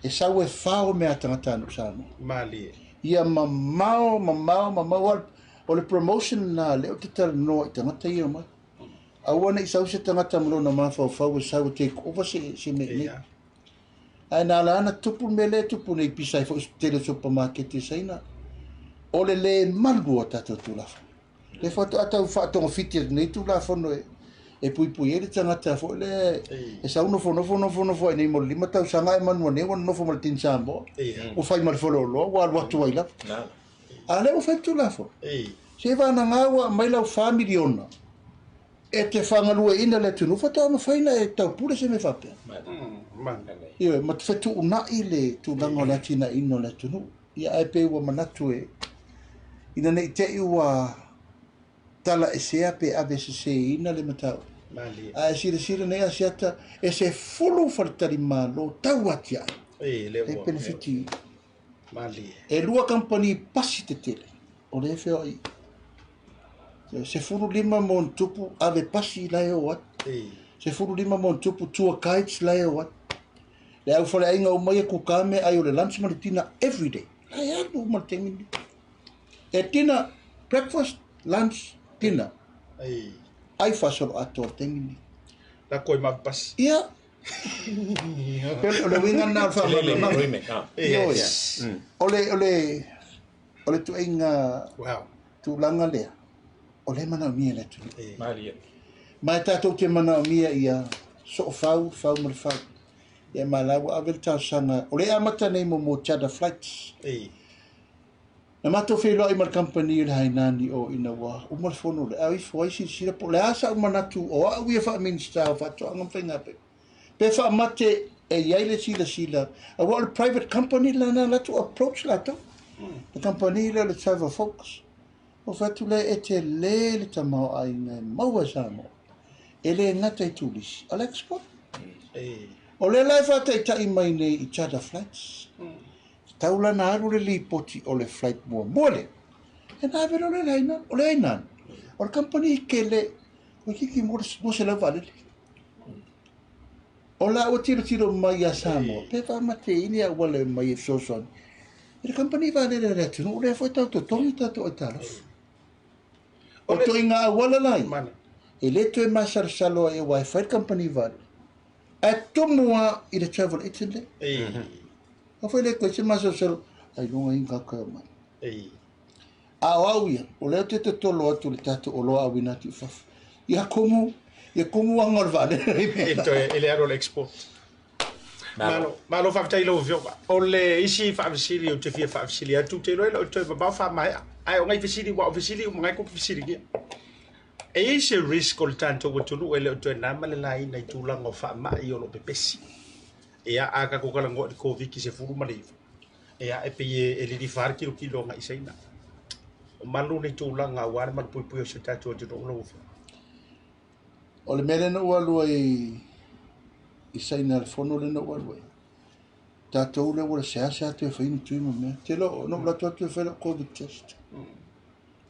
e sau e fao mea a tagata nuu Samoa. Malie. Ia mamao, mamao, mamao, o le promotion lena lea ou te talanoa i tagata ia e omai. Aua ne i sau se tagata ma lona mafaufau e sau e take over se mea i nei. Ae na ala ana tupu le mea lea e tupu nei pisa ai foi tele o supermarket i Saina. O le le malu o tatou Tulafono. Le faatoa tau faatogafiti atu nei Tulafono e puipui ai le tagata foi lea e sau nofonofo nofonofo ai nei mo le 5 tausaga ae manua nei ua nonofo ma le tini Samoa. Ua fai ma le faleoloa ua alu atu ai lava. A lea ua fai le Tulafono. Se vanaga ua aumai lau 4 miliona e te fagalueina le atunuu, faatoa mafai ona e taupule se mea faapea. Ioe, ma fetuunai le tulaga o le atinaeina o le atunuu. Ia ae pei ua manatu e ina ne i te i ua talaesea pe aveseseina le mataupu. Ae silasila nei Asiata e 10 faletalimalo tau atiae e penefiti. Malie. E lua kamupani pasi tetele o lea e feoai i. 15 ma ona tupu ave pasi la e o atu. 15 ma ona tupu tour guides la e o atu. Le au faleaiga uma ia kuka me ai o le lunch ma le dinner every day. La e alu uma le taimi ni. E dinner, breakfast, lunch, dinner. Ai faasolo atoa le taimi ni. La koe ma pasi. Ia. O le uiga lena o le faamalamalamaga. Ioe. O le tuaiga tulaga lea, o lea e manaomia e le atunuu. Malie. Ma e tatou te manaomia ia soofau, fau ma le fau. Ia ma la ua ave le talosaga. O le amata nei mo charter flights. Na matou feiloai ma le kamupani o le Hainani o ina ua uma le fono le au ifo ai silasila po o le a sa'u manatu o a'u ia faa-Minisita o Faatoaga ma Faiga Faiva. Pe faamate e i ai le silasila, aua o le private company lana latou approach latou. Le company lea o le Travel Focus. O fai atu lea e tele le tamaoaiga e maua e Samoa. E le gata i turisi, o le export. O lea la e faataitai mai nei i charter flights. Tau lana alu le lipoti o le flight muamua lea. E na ave loa le Hainan. O le Hainan. O le company kele. O kiki mo le 200 vaalele. O la ua tilotilo mai ia Samoa. Pe faamate ini a ua le mai e fesoasoani. I le company vaalele a le atunuu lea foi tau totogi tatou aitalafu. O toiga auala lai. Mana. E le toe masalosalo ai aua e fai le company vaalele. Ae tumu lava i le travel agent lea. A foi le koe se masalosalo. Ai longa inga ka mai. A o au ia, o lea ou te totolo atu le tatou oloa auina atu i fafo. Ia kumu anga o le vaalele. E toe e le alo le export. Malo, malo faafetai lau afioga. O le isi faafesili ou te fia faafesili atu, te iloa e leo toe mamao faamaea. Ae o ngai fesili, ua o fesili uma ngai kupu fesiligia. E i ai se risk o le tatou atunuu e le o toe na ma le laina i tulaga o faamai o lo pepesi. Ia, a tatou talanoa i le Koviti-19. Ia, e pei e lilifa le tilotilo agai i Saina. O malu nei tulaga aua le malupuipui o si o tatou atunuu lau afioga. O le mea lea na ou alu ai i Saina le fono lea na ou alu ai. Tatou lea ua le seasea atu e fai ni tui ma mea. Te lo, na ou alu atu e fai lau COVID test.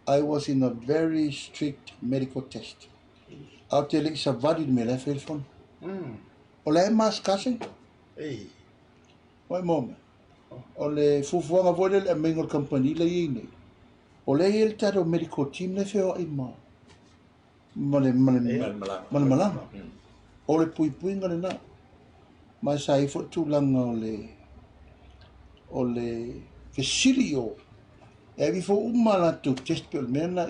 I was in a very strict medical test. A o te le i savali le mea la e fai le fono. O la e mask ase. Oi mo. O le fufuaga foi lea le aumaiga o le company la i ai nei. O lea e i ai le tatou medical team le feoai ma le malaga. Ma le malaga. O le puipuiga lena. Ma sa i foi tulaga o le fesili o e avi fo uma latou test pe o le mea na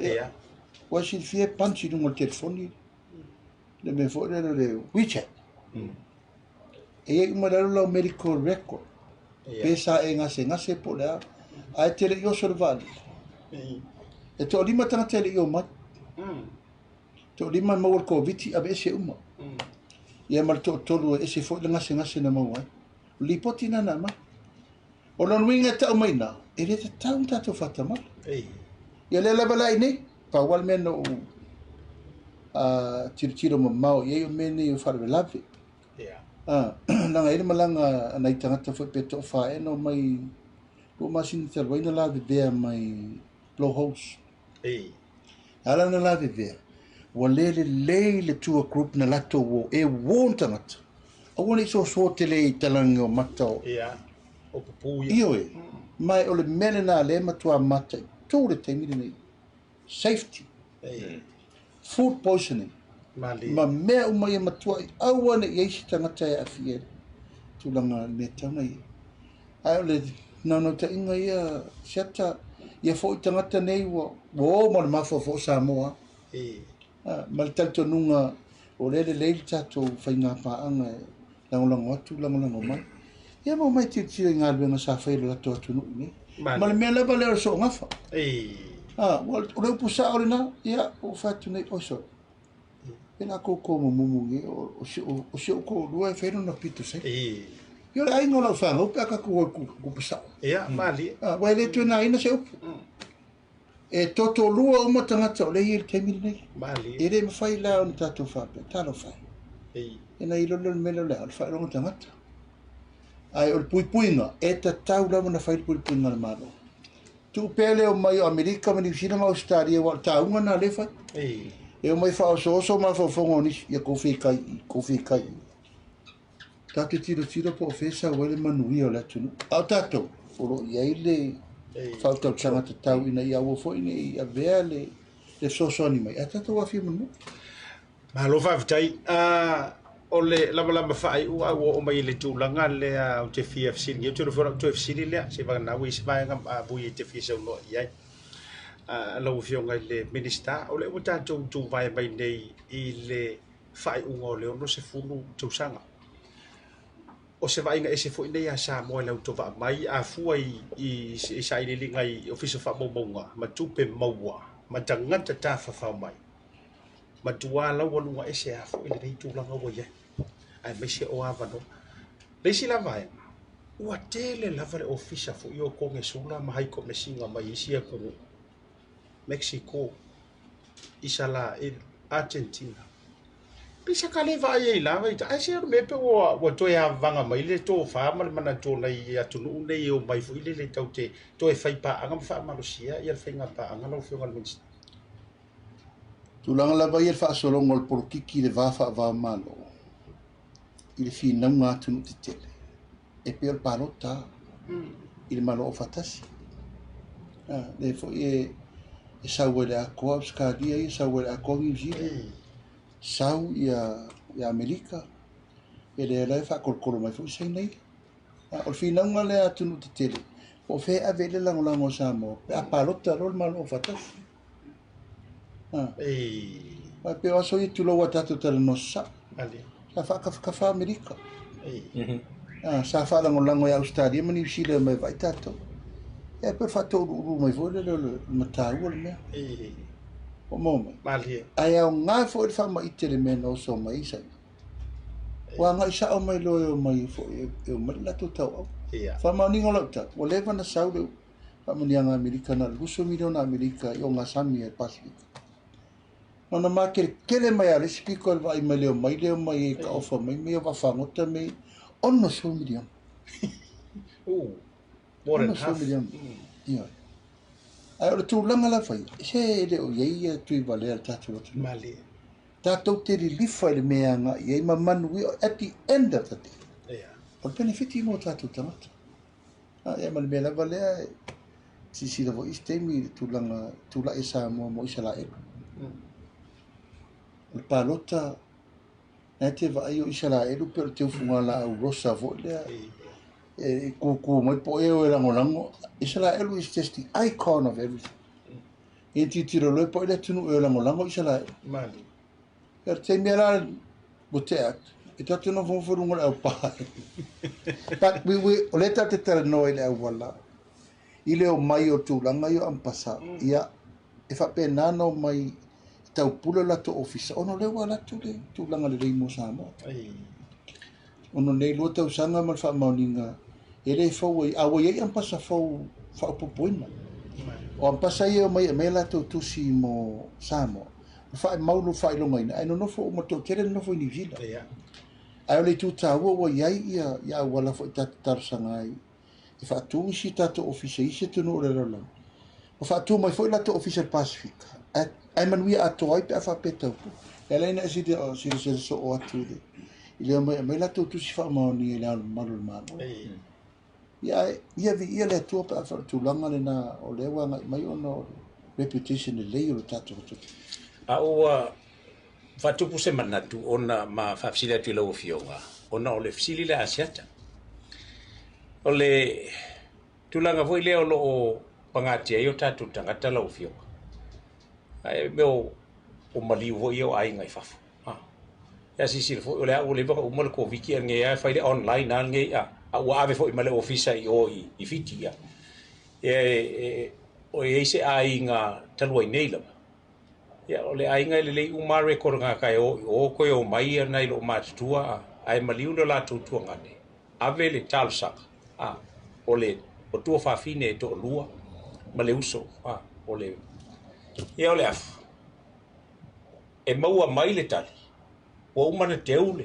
ua silafia e punch i luga o le telefoni le mea foi lea o le WeChat. E iai uma i lalo lau medical record. Pe sa e gasegase po o le a. Ae te le i oso le vaalele. E 5 tagata e le i o mai. 5 e maua le Koviti ave ese uma. Ia ma le 3 e ese foi le gasegase na maua ai. O le lipoti na na aumai. O lona uiga e tau mai na, e le tatau ona tatou faatamala. Ia lea lava la i nei, pau lava le mea na ou tilotilo mamao i ai o mea nei o faalavelave. Laga ai le malaga a nai tagata foi pe 4 ea na omai 2 masina talu ai na lavevea mai blowholes. Ala na lavevea, ua le lelei le tour group na latou o e warn tagata. Aua ne i soasoa tele i talagi o mata o. Ia. O pupu ia. Ioe. Ma o le mea lena lea e matua mataitu le taimi lenei. Safety. Food poisoning. Malie. Ma mea uma ia matuai aua ne i ai se tagata e aafia i le tulaga mea tau na ia. Ae o le naunautaiga ia siata ia foi tagata nei ua o ma le mafaufau o Samoa. Ma le talitonuga o lea lelei le tatou faiga paaga e lagolago atu lagolago mai. Ia ma omai tilotilo i galuega sa fai e le latou atunuu i nei. Ma le mea lava lea o le soogafa. Ua o le upu sao lena, ia ua fai atu nei, oi sole. E la koukou mumumu i o si ou toalua e fai lona pito saili. Ia o le aiga o lau fanau pe a tatou o i kupu sao. Ia, malie. Ua e le toe naina se upu. E totolua uma tagata o lea e i ai i le taimi lenei. Malie. E le mafai la ona tatou faapea, talofa e. E na iloilo le mea lea o le a, o le faailoga tagata. Ae o le puipuiga, e tatau lava ona fai le puipuiga a le Malo. Tuu pea le omai o Amerika ma Niu Sila ma Ausetalia aua o le tauga lena lea e fai. E omai faaosooso mafaufauga o nisi, ia kou fekai i, kou fekai i. Tatou te tilotilo po o fea e sau ai le manuia o le atunuu. A o tatou, o lo o i ai le faautautaga tatau ina ia aua foi ne i avea le fesoasoani mai, ae tatou aafia mulimuli. Malo faafetai. O le lamalama faaiu a ua oo mai i le tulaga lea ou te fia fesiligia, ou te iloa foi o lau toe fesili lea, seivagana ua i ai se vaega vui e te fia saunoa i ai. Lau Afioga i le Minisita, o lea ua tatou tuvae mai nei i le faaiuga o le 60 tausaga. O se vaaiga ese foi nei a Samoa i le autovaa mai, a fua i sailiiliga i Ofisa o Faamaumauga ma tupe maua ma tagata tafafao mai, matua laualuga ese lava foi lenei tulaga ua i ai, aemaise o avanoa. Le isi la vaega, ua tele lava le ofisa foi o Konesula ma Haikomesinga mai isi atunuu, Mexico, Isalaelu, Argentina. Pei sa ka le vaai ai lava i ai se mea pe ua toe avaga mai le tofa ma le manatu o nai atunuu nei e omai foi lele tau te toe fai paaga ma faamalosia ia le faiga paaga lau Afioga i le Minisita. Tulaga lava ia le faasologa o le polokiki i le va faava-o-Malo i le finauga atunuu tetele, e pei o le palota i le Malo Aufaatasi. Lea foi e sau ai le atoa Ausetalia ia, sau ai le atoa Niu Sila, sau ia Amerika, ia lea la e faatolotolo mai foi Saina ia. O le finauga lea a atunuu tetele, po o fea e ave i ai le lagolago a Samoa pe a palota loa le Malo Aufaatasi. Ae pei o aso ia tulou a tatou talanoa sasao. Sa faatafatafa Amerika. Sa faalagolago e Ausetalia ma Niu Sila e omai e vaai tatou. Ia pei o le faatouluulu mai foi lele o le mataua le mea. Ua maua mai. Ae aoga foi le faamaite i le mea na oso mai ai Saina. Ua agai sao mai loa e omai foi e omai le latou tauau. Faamaoniga o lau tala, ua leva ona sau le faamanuiaga Amerika na o le 20 miliona Amerika i ogasami a le Pasefika. Na ona makeletele mai lava o le isi piko i le vaai mai le omai le omai e taofa mai mea o vaafagota mea ia, 60 miliona. More than half. 60 miliona. Ioe. Ae o le tulaga lava ia, se e le o i ai ia Tuivalea i le tatou atunuu. Malie. Tatou te lilifa i le mea e agai i ai ma manuia at the end of the day. O le penefiti mo tatou tagata. Ia ma le mea lava lea, e silasila foi isi taimi i le tulaga tulai a Samoa mo Isaraelu. O le palota, na e te vaai o Isaraelu pei o le teufugalaau rosa foi lea, e kūkū mai po o ea e lagolago. Isaraelu is just the icon of everything. E tilotilo loa po o ai le atunuu e lagolago Isaraelu. Ia o le taimi lava la ua tea atu, e tatou te nofonofo i luga o le aupā. But we, we, o lea tatou te talanoa i le auala, i le omai o tulaga ia o ampasa, ia, e faapena ona omai e taupule o latou ofisa, ona o lea ua alu atu le tulaga lelei mo Samoa. Ona o nei 2 tausaga ma le faamaoniga, e le fou ai, a ua i ai ampasa fou faaopoopoina. O ampasa ia e omai e aumai a latou tusi mo Samoa, o faaemau lo faailogaina, ae nonofo uma toatele nonofo i Niu Sila. Ae o le itu taua ua i ai ia auala foi tatou talosaga ai e faatu isi tatou ofisa i isi atunuu o le lalolagi. Ua faatu mai foi latou ofisa i le Pasefika, ae manuia atoa ai pe a faapea taupule. E ala ai ona e silasila soo atu i le omai e aumai latou tusi faamaonia i le Ao Mamalu o le Malo. Ia, ia viia le Atua pe a faapea o le tulaga lena o lea ua agai mai ona o le reputation lelei o le tatou atunuu. A ua faatupu se manatu ona ma faafesili atu i lau Afioga, ona o le fesili lea a Asiata. O le tulaga foi lea o lo o pagatia ai o tatou tagata lau Afioga, ae mea o maliu foi ia o aiga i fafo. Ia silasila foi, o lea ua leva ona uma le Koviti, a lenei lava e fai le online lava lenei, a ua ave foi ma le ofisa i o i Fiti. Ia, o i ai se aiga talu ai nei lava. Ia, o le aiga e lelei uma lava record o tagata e o i o toe o mai nai loo matutua, ae maliu le latou tuagane, ave le talosaga, o le o tua fafine e toalua ma le uso, o le, ia o le afu. E maua mai le tali, ua uma ona teu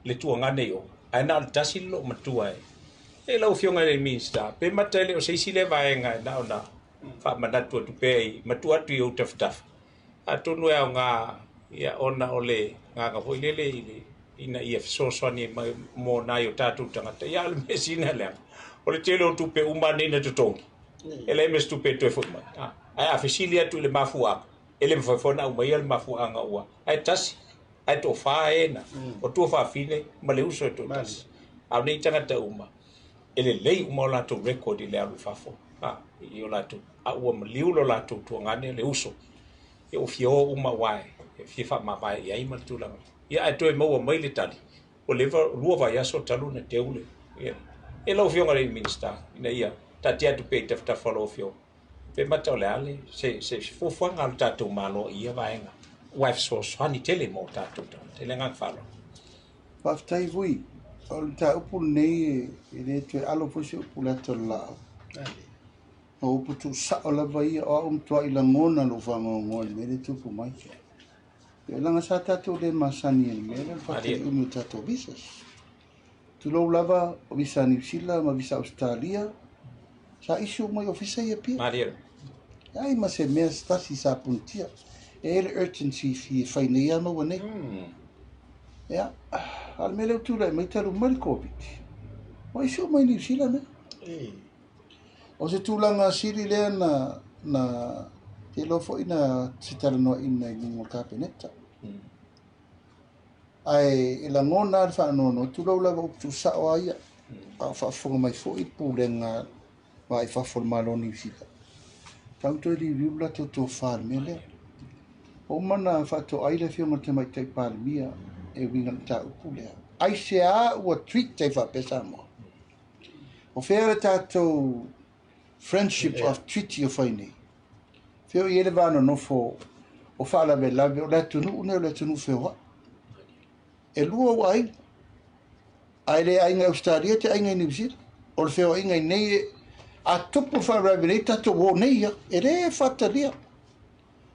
le tuagane i o, ae na o le tasi le loo matua e E lau Afioga i le Minisita, pe mata e le o se isi lea vaega e na ona faamanatu atu pea i matua atu i ou tafatafa, atonu e aoga ia ona o le agaga foi lele i le ina ia fesoasoani mai mo nai o tatou tagata. Ia, a o le mea sina leaga, o le tele o tupe uma nei na totogi, e leai ma se tupe e toe foi mai. Ae a fesili atu i le mafuaaga, e le mafai foi ona aumaia le mafuaaga ua ae tasi, ae toafa e na, o tua faafine ma le uso e toatasi. A o nei tagata uma, e lelei uma o latou record i le alu i fafo, i o latou, a ua maliu lo latou tuagane le uso, e ua fia o uma aua e fia faamavae i ai ma le tulaga. Ia, ae toe maua mai le tali, ua leva 2 vaiaso talu na teu le. Ia, e lau Afioga i le Minisita, ina ia taatia atu pea i tafatafa o lau Afioga, pe mata o le a le se fuafuaga a le tatou Malo i ia vaega, ua e fesoasoani tele mo tatou tagata. I le agaga faaaloalo. Faafetai Vui. O le mataupu lenei e le toe alo foi se upu i le ata o le laau. O upu tuusao lava ia, o au matuai lagona lou faanoanoa i le mea lea e tupu mai. Ia leaga sa tatou le masani i le mea lea o le faatali umi o tatou visas. Tulou lava, o visa a Niu Sila ma visa Ausetalia, sa issue uma i ofisa ia pia. Ai ma se mea se tasi sa punitia. E i ai le urgency fi e fai nei a maua nei. Ia, a o le mea lea ua tulai mai talu mai le Covid, ua issue uma i Niu Sila nei. O se tulaga sili lea na te iloa foi na se talanoaina i luga o le Kapeneta. Ae e lagona lava le faanoanoa, tulou lava upu tuusao lava ia, a o faafofoga mai foi le pulega va i fafo o le Malo o Niu Sila. Tau toe liuliu le latou tofa i le mea lea. Ua uma ona faatoai le Afioga i le Tamaitai Palemia e uiga i le mataupu lea. Aisea ua treat ai faapea Samoa? O fea le tatou friendship of treaty o fai nei? Fea o i ai le va nonofo o faalavelave o le atunuu nei o le atunuu feoai. E lua ou aiga. A e le aiga i Ausetalia, e te aiga i Niu Sila. O le feoaiga i nei, a tupu le faalavelave nei, tatou o nei ia. E le faatalia.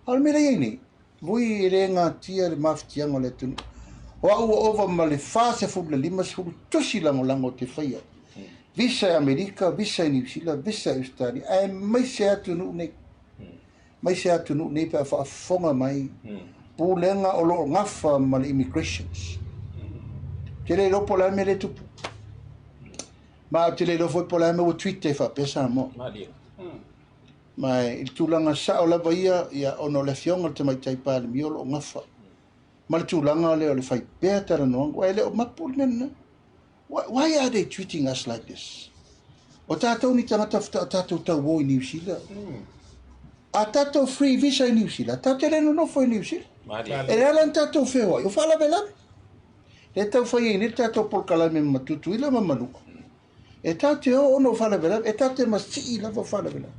A o le mea lea e i ai nei, vui e le gatia le mafatiaga o le atunuu. O au ua ova ma le 40 i le 50 tusi lagolago ou te faia. Visa i Amerika, visa i Niu Sila, visa i Ausetalia, aemaise atunuu nei. Aemaise atunuu nei pe a faafofoga mai pulega o lo o gafa ma le immigrations. Ou te le iloa po o le a le mea lea e tupu. Ma ou te le iloa foi po o le a le mea ua tweet ai faapea Samoa. Ma i le tulaga sao lava ia, ia ona o le Afioga i le Tamaitai Palemia o lo o gafa ma le tulaga lea o le fai pea talanoaga, aua e le o mapu le mea lena. Why are they treating us like this? O tatou ni tagata o tatou tauo i Niu Sila. A tatou free visa i Niu Sila, tatou te le nonofo i Niu Sila. E le ala ni tatou feoai, o faalavelave. Le tau fai ai nei le tatou polokalame ma Tutuila ma Manua. E tatou te o ona o faalavelave, e tatou te masii lava o faalavelave.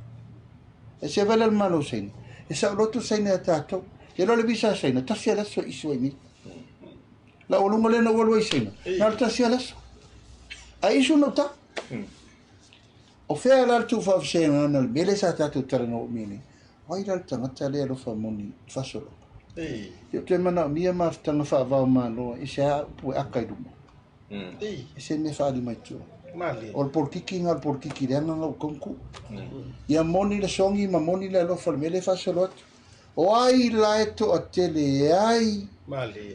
E se vale le Malo o Saina, e saoloto Saina ia tatou. Te iloa le visa a Saina, tasi lava le aso e issue ai nei. La laualuga lea na ou alu ai i Saina, na o le tasi lava le aso. Ae issue na uta. O fea la le tuufaafesegana o le mea lea sa tatou talanoa umi ai nei? O ai la le tagata lea alofa moni i le faasologa? Ia ou te manaomia mafutaga faavao Malo i se a upu e aka i luma. E se mea faalima i tua. O le polokiki na o le polokiki leaga na ua tonu. Ia moni le sogi ma moni le alofa o le mea lea e faasolo atu. O ai la e toatele e ai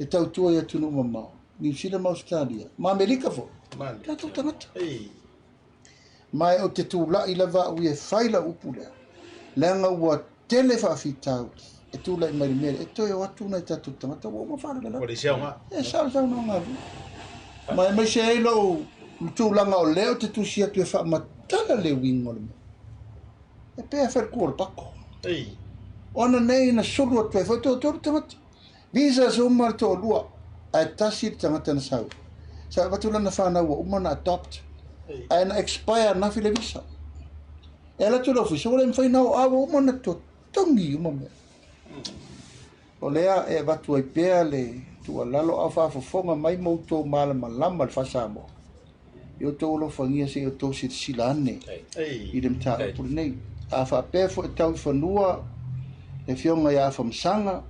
e tautua i atunuu mamao, Niu Sila ma Ausetalia, ma Amerika foi, tatou tagata. Ma ou te tulai lava au ia e fai lau upu lea, leaga ua tele faafitauli e tulai mai le mea lea, e toe o atu nai tatou tagata ua uma faalavelave. E sao le saunoaga a Vui. Ma aemaise ai lou tulaga o lea ou te tusi atu e faamatala le uiga o le mea. E pei e fai le ku o le pako. O ana nei na sulu atu ai foi toatolu tagata. Visas uma le toalua, ae tasi le tagata na sau. Sa avatu lana fanau ua uma na adopt, ae na expire anafi le visa. E alu atu le ofisa, ua le mafai ona oo, a ua uma ona totogi uma mea. O lea e avatu ai pea le tuualalo a o faafofoga mai ma outou malamalama i le faa-Samoa. I outou alofagia se i outou silasila ane i le mataupu lenei. A faapea foi e tau i fanua le Afioga ia Afamasaga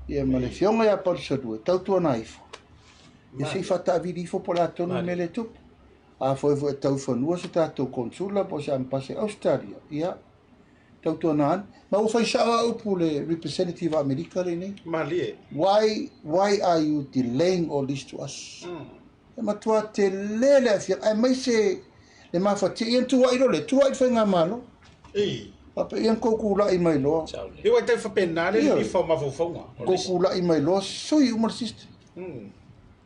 ia ma le Afioga ia Palusalua, tautuana ifo, ia se i faataavili ifo po o le a tonu le mea lea e tupu. A foi foi e taufanua se tatou konsula po o se amepase Ausetalia, ia, tautuana ane. Ma ua fai sao lava upu le representative a Amerika lenei. Malie. Why are you delaying all this to us? E matua tele le aafiaga aemaise le mafatia. Ia na tuuai loa lea, tuuai le faigamalo. Faapea, ia na tou tulai mai loa. Ia ua tau faapena le lilifa o mafaufauga. Tou tulai mai loa, sui uma le system.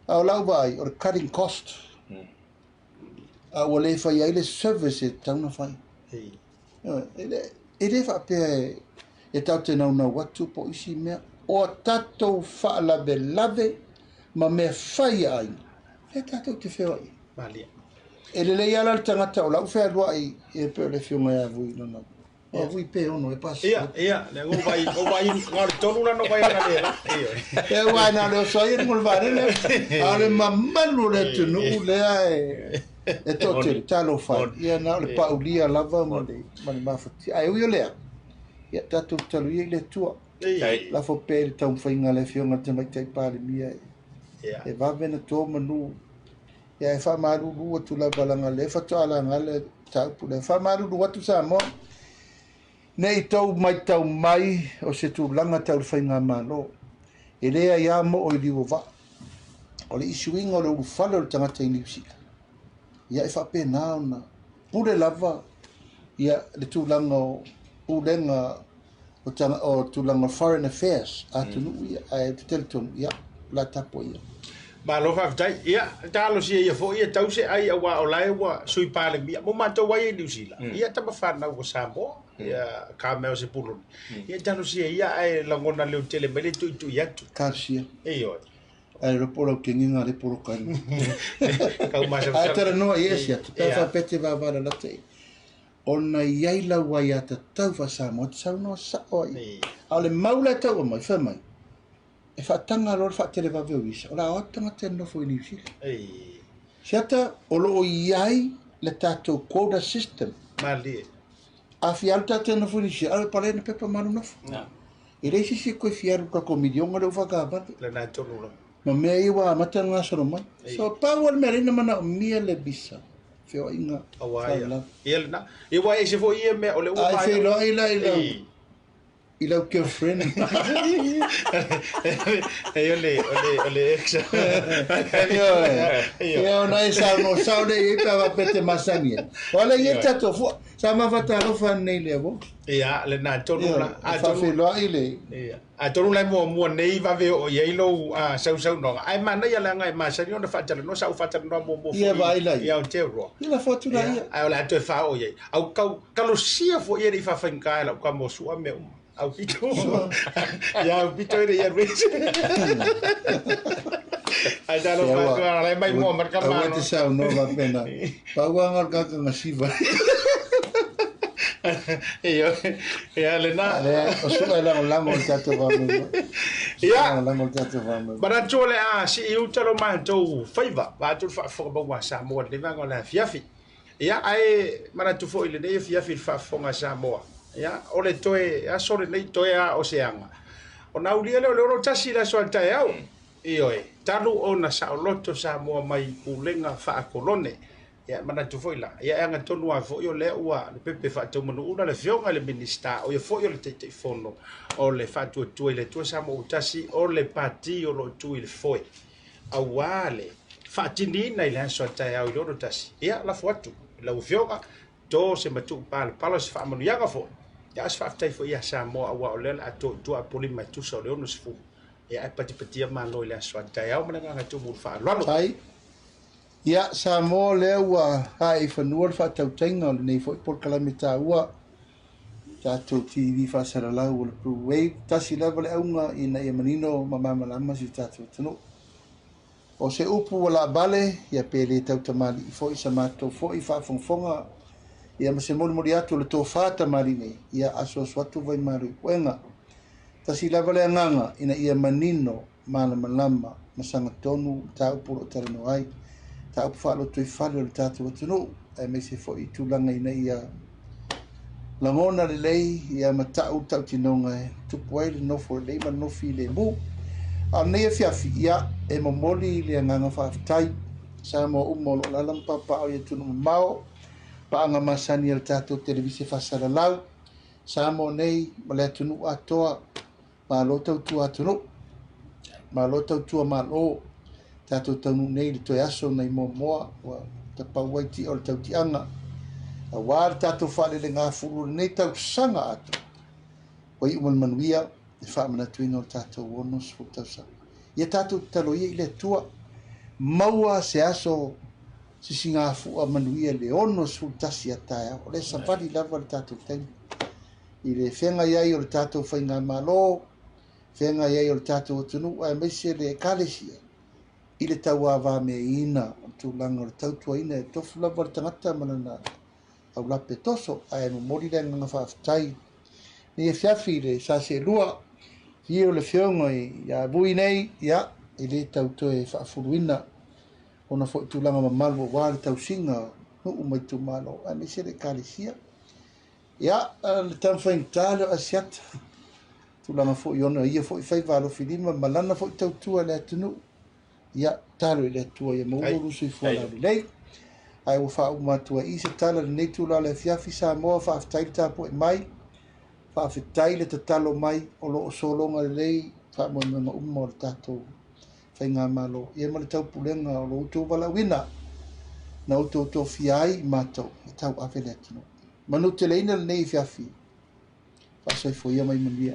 A o lau vaai, o le cutting cost. A ua le faia ai le service e tatau ona fai. E le faapea e tatou te naunau atu po o isi mea. O a tatou faalavelave ma mea fai a aiga, lea tatou te feoai ai. E lelei lava la le tagata o la ua fealuai e pei o le afioga ia Vui lona Ia Vui pe ono e pasi. Ia, ia, le o vai, o vai, ngā le tolu lana vai ana le la. Ia ua na le oso ai mo le vaalele. A o le mamalu o le atunuu lea e toatele, talofa e. Ia na o le paulia lava ma le mafatia. Ae ui o lea, ia tatou tatalo ia i le Atua. Lafo pea i le taumafaiga a le Afioga i le Tamaitai Palemia e vave ona to manu. Ia e faamalulu atu lava leaga o lea faatoa laga le mataupu lea. Faamalulu atu Samoa, ne i tou matau mai o se tulaga tau le faigamalo. E leai lava moo i liu o vaa. O le isuiga o le ulufale o le tagata i Niu Sila, ia e faapena ona pule lava ia le tulaga o pulega o tulaga o foreign affairs a atunuu ia, ae ou te talitonu, ia, o le a tapuai ia. Malo faafetai. Ia, talosia ia foi e tau se ai auā o la e ua Sui Palemia mo matou ai e Niu Sila. Ia tama fanau o Samoa, ia ka mea o se puloli. Ia talosia ia ae lagona leo tele mai le tuitui atu. Talosia. Ioe. Ae le iloa po o lau kegiga le poloka ai. Kau masalosalo. Ae talanoa i ese atu, pe a faapea e te vavalalata i. Ona i ai lau aiatatau faa-Samoa e te saunoa sao ai. A o le mau la e taua mai, fai mai, e faataga loa le faatelevave o visa, o le a o atu tagata e nonofo i Niu Sila. Siata, o lo o i ai le tatou quota system. Malie. A fia alu tatou e nonofo i Niu Sila, alu e palena pepa ma alu nofo. E leai se isi e toe fia alu i le tatou miliona lea ua faatavale. Lena tonu lava. Ma mea ia ua amata ona gasolo mai. So, pau lava le mea lea na manaomia le visa, feoaiga, Aua ia. Ia lena. Ia ua ese foi ia mea o le ua Ai feiloai la i lau i lau girlfriend. Ei o le o le o le ex. Ia ona e saunoa sao lea i ai pe a faapea e te masani ai. O ala ia tatou fua. Sa ma faatalofa nei le avo. Ia lena tonu la. E faafeiloai le. Ia. Atonu la e muamua nei vave oo i ai lou sausaunoaga, ae manaia leaga e masani ona faatalanoa, sa ou faatalanoa muamua foi Ia vaai la i Aotearoa. Ia lafo atu la ia. Ae o le a toe faaoo i ai. Au kau kalosia foi e le i faafaigata e lau tama o Sua mea uma. Au pito. Ia au pito e le i alu ese. Ae talofa atu a la e maimoa mai le Aua tama. te saunoa faapena. Pau lava na o le tagata siva. Ia lena. O sua e lagolago i le tatou faamoemoe. Ia. Lagolago i le tatou faamoemoe. Manatu o le a sii uta lo matou faiva, vaeatu le faafofoga maua a Samoa i lenei vaega o le afiafi. Ia, ae manatu foi i lenei afiafi i le faafofoga a Samoa. Ia, o le toe aso lenei, toe a o se aga. Ona aulia lea o le 61 i le aso a le taeao. Ioe, talu ona saoloto Samoa mai pulega faakolone. Ia, e manatu foi la, ia e agatonu lava foi o lea ua le pepe faataumanuuna le Afioga i le Minisita, o ia foi o le Taitaifono o le Faatuatua i le Atua Samoa ua Tasi, o le Pati o lo o tu i le foe, aua le faatiniina i le aso a taeao i le 61. Ia, lafo atu i lau Afioga, to se matuu palapala, o se faamanuiaga foi, ia, o se faafetai foi ia Samoa, aua o lea o le a to i tua Apolima e tusa o le 60. Ia, ae patipatia Malo i le aso a taeao ma le agaga tumu i le faaaloalo. Sai. Ia, Samoa lea ua ae i fanua le faatautaiga o lenei foi polokalame taua, tatou TV faasalalau o le Blue Wave. Tasi lava le auga ina ia manino ma malamalama si o tatou atunuu. O se upu ua laavale, ia pe le tautamalii foi sa matou foi faafogafoga, ia ma se molimoli atu o le tofa tamalii nei, ia asuasu atu vaimalu i puega. Tasi lava le agaga ina ia manino, malamalama ma sagatonu mataupu o lo o talanoa ai, mataupu faalotoifale o le tatou atunuu, aemaise foi i tulaga ina ia lagona lelei ia ma ta'u le tautinoga e tupu ai le nofo lelei ma le nofo filemu. A o lenei afiafi, ia, e momoli le agaga faafetai Samoa uma o lo o alaala ma paopaao i atunuu mamao, paaga masani a le tatou televise faasalalau, Samoa nei ma le atunuu atoa, malo tautua atunuu, malo tautua malo, tatou taunuu nei i le toe aso nai Moamoa ua tapau ai tia o le tautiaga, aua le tatou faalelegafulu i lenei tausaga atoa, ua iu ma le manuia le faamanatuina o le tatou 60 tausaga. Ia tatou tatalo ia i le Atua, maua se aso sisigafua manuia i le 61 a taeao. O lea e savali lava le tatou taimi i le feagai ai o le tatou faigamalo, feagai ai o le tatou atunuu aemaise le Ekalesia i le tauavameaina o le tulaga o le tautuaina. E tofu lava le tagata ma lana aulape toso, ae momoli le agaga faafetai nei afiafi i le Saselua, afio le Afioga ia Vui nei, ia, e le tau toe faafuluina ona foi tulaga mamalu aua le tausiga o nuu ma itumalo aemaise le Ekalesia. Ia, le taumafai lea o Asiata, tulaga foi ona ia foi faiva alofilima ma lana foi tautua i le atunuu. Ia, talo i le Atua ia maua lou soifua laulelei. Ae ua faauma atu ai i se tala i lenei itula o le afiafi Samoa, faafetai le tapuai mai, faafetai le tatalo mai, o lo o sologa lelei faamoemoega uma o le tatou faigamalo, ia ma le taupulega o lo outou valaauina na outou tofia ai i matou e tauave le atunuu. Manuteleina lenei afiafi, faasoifua mai manuia.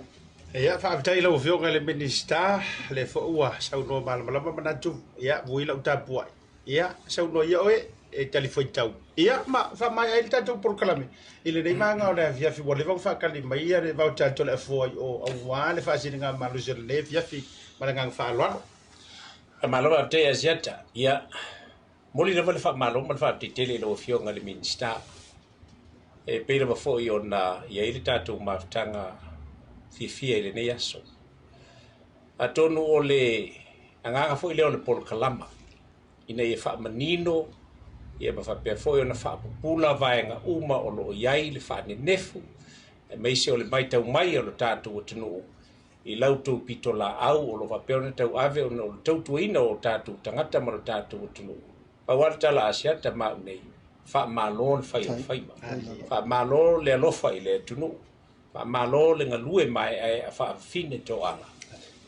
Ia, faafetai i lau Afioga i le Minisita, lea foi ua saunoa malamalama manatu, ia, vui lau tapuai. Ia, saunoa ia oe, e talifuaitau. Ia, ma faamaea ai le tatou polokalame i lenei vaega o le afiafi ua leva ona faatali mai ia le vaotato le afoa i o aua le faasiligamalosi o lenei afiafi ma le agaga faaaloalo. Faamalo faafetai Asiata. Ia, momoli lava le faamalo ma le faafetai tele i lau Afioga i le Minisita. E pei lava foi ona i ai le tatou mafutaga fiafia i lenei aso. Atonu o le agaga foi lea o le polokalama ina ia faamanino ia ma faapea foi ona faapupula vaega uma o lo o i ai le faanenefu aemaise o le matau mai o le tatou atunuu i la outou pitolaau o lo o faapea ona tauave ona o le tautuaina o tatou tagata ma le tatou atunuu. Pau lava le tala a Asiata ma au nei, faamalo le fai o le faiva, faamalo le alofa i le atunuu, faamalo le galue maeaea faafafine toaga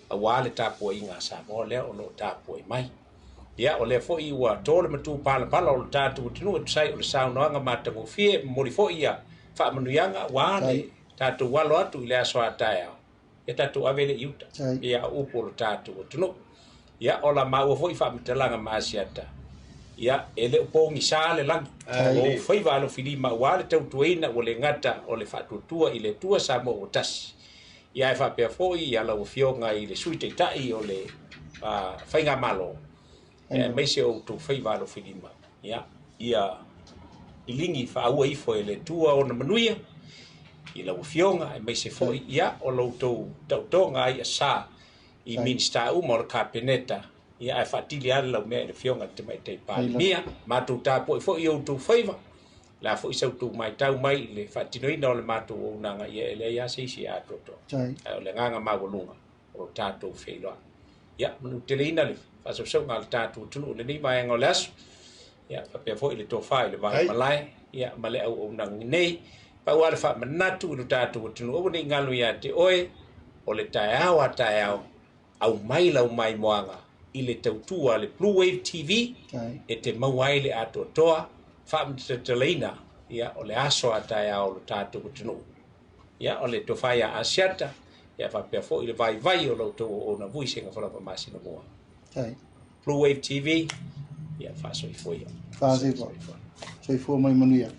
aua le tapuaiga a Samoa lea o lo o tapuai mai. Ia, o lea foi ua to le matu palapala o le tatou atunuu e tusa ai o le saunoaga matagofie, e momoli foi ia faamanuiaga aua le tatou alo atu i le aso a taeao, ia tatou ave le i uta, ia o upu o le tatou atunuu. Ia, o la maua foi faamatalaga ma Asiata, ia, e le o pogisa le lagi, o faiva alofilima aua le tautuaina ua le gata o le faatuatua i le Atua Samoa ua tasi. Ia, e faapea foi ia lau Afioga i le Sui Taitai o le Faigamalo, aemaise o outou faiva alofilima, ia, ia liligi faaua ifo e le Atua ona manuia i lau Afioga, aemaise foi ia o la outou tautoga ai asa i Minisita uma o le Kapeneta, ia ae faatili lava le laumea i le Afioga i le Tamaitai Palemia. Matou tapuai foi i outou faiva, o le a foi sa outou matau mai i le faatinoina o le matou auaunaga, ia e leai lava se isi e atoatoa, ae o le agaga maualuga o lo tatou feiloai. Ia, manuteleina le faasausauga a le tatou atunuu i lenei vaega o le aso, ia faapea foi le tofa i le vai malae, ia ma le auaunaga nei. Pau lava le faamanatu i lo tatou atunuu, aua ne i galo ia te oe, o le taeao a taeao, aumai lau maimoaga i le tautua a le Blue Wave TV, e te maua ai le atoatoa faamatalaina, ia, o le aso a taeao o lo tatou atunuu. Ia, o le tofa ia Asiata, ia faapea foi le vaivai o la outou auauna vui Seigafolau Masina mua. Blue Wave TV, ia faasoifua ia. Faasoifua. Soifua mai manuia.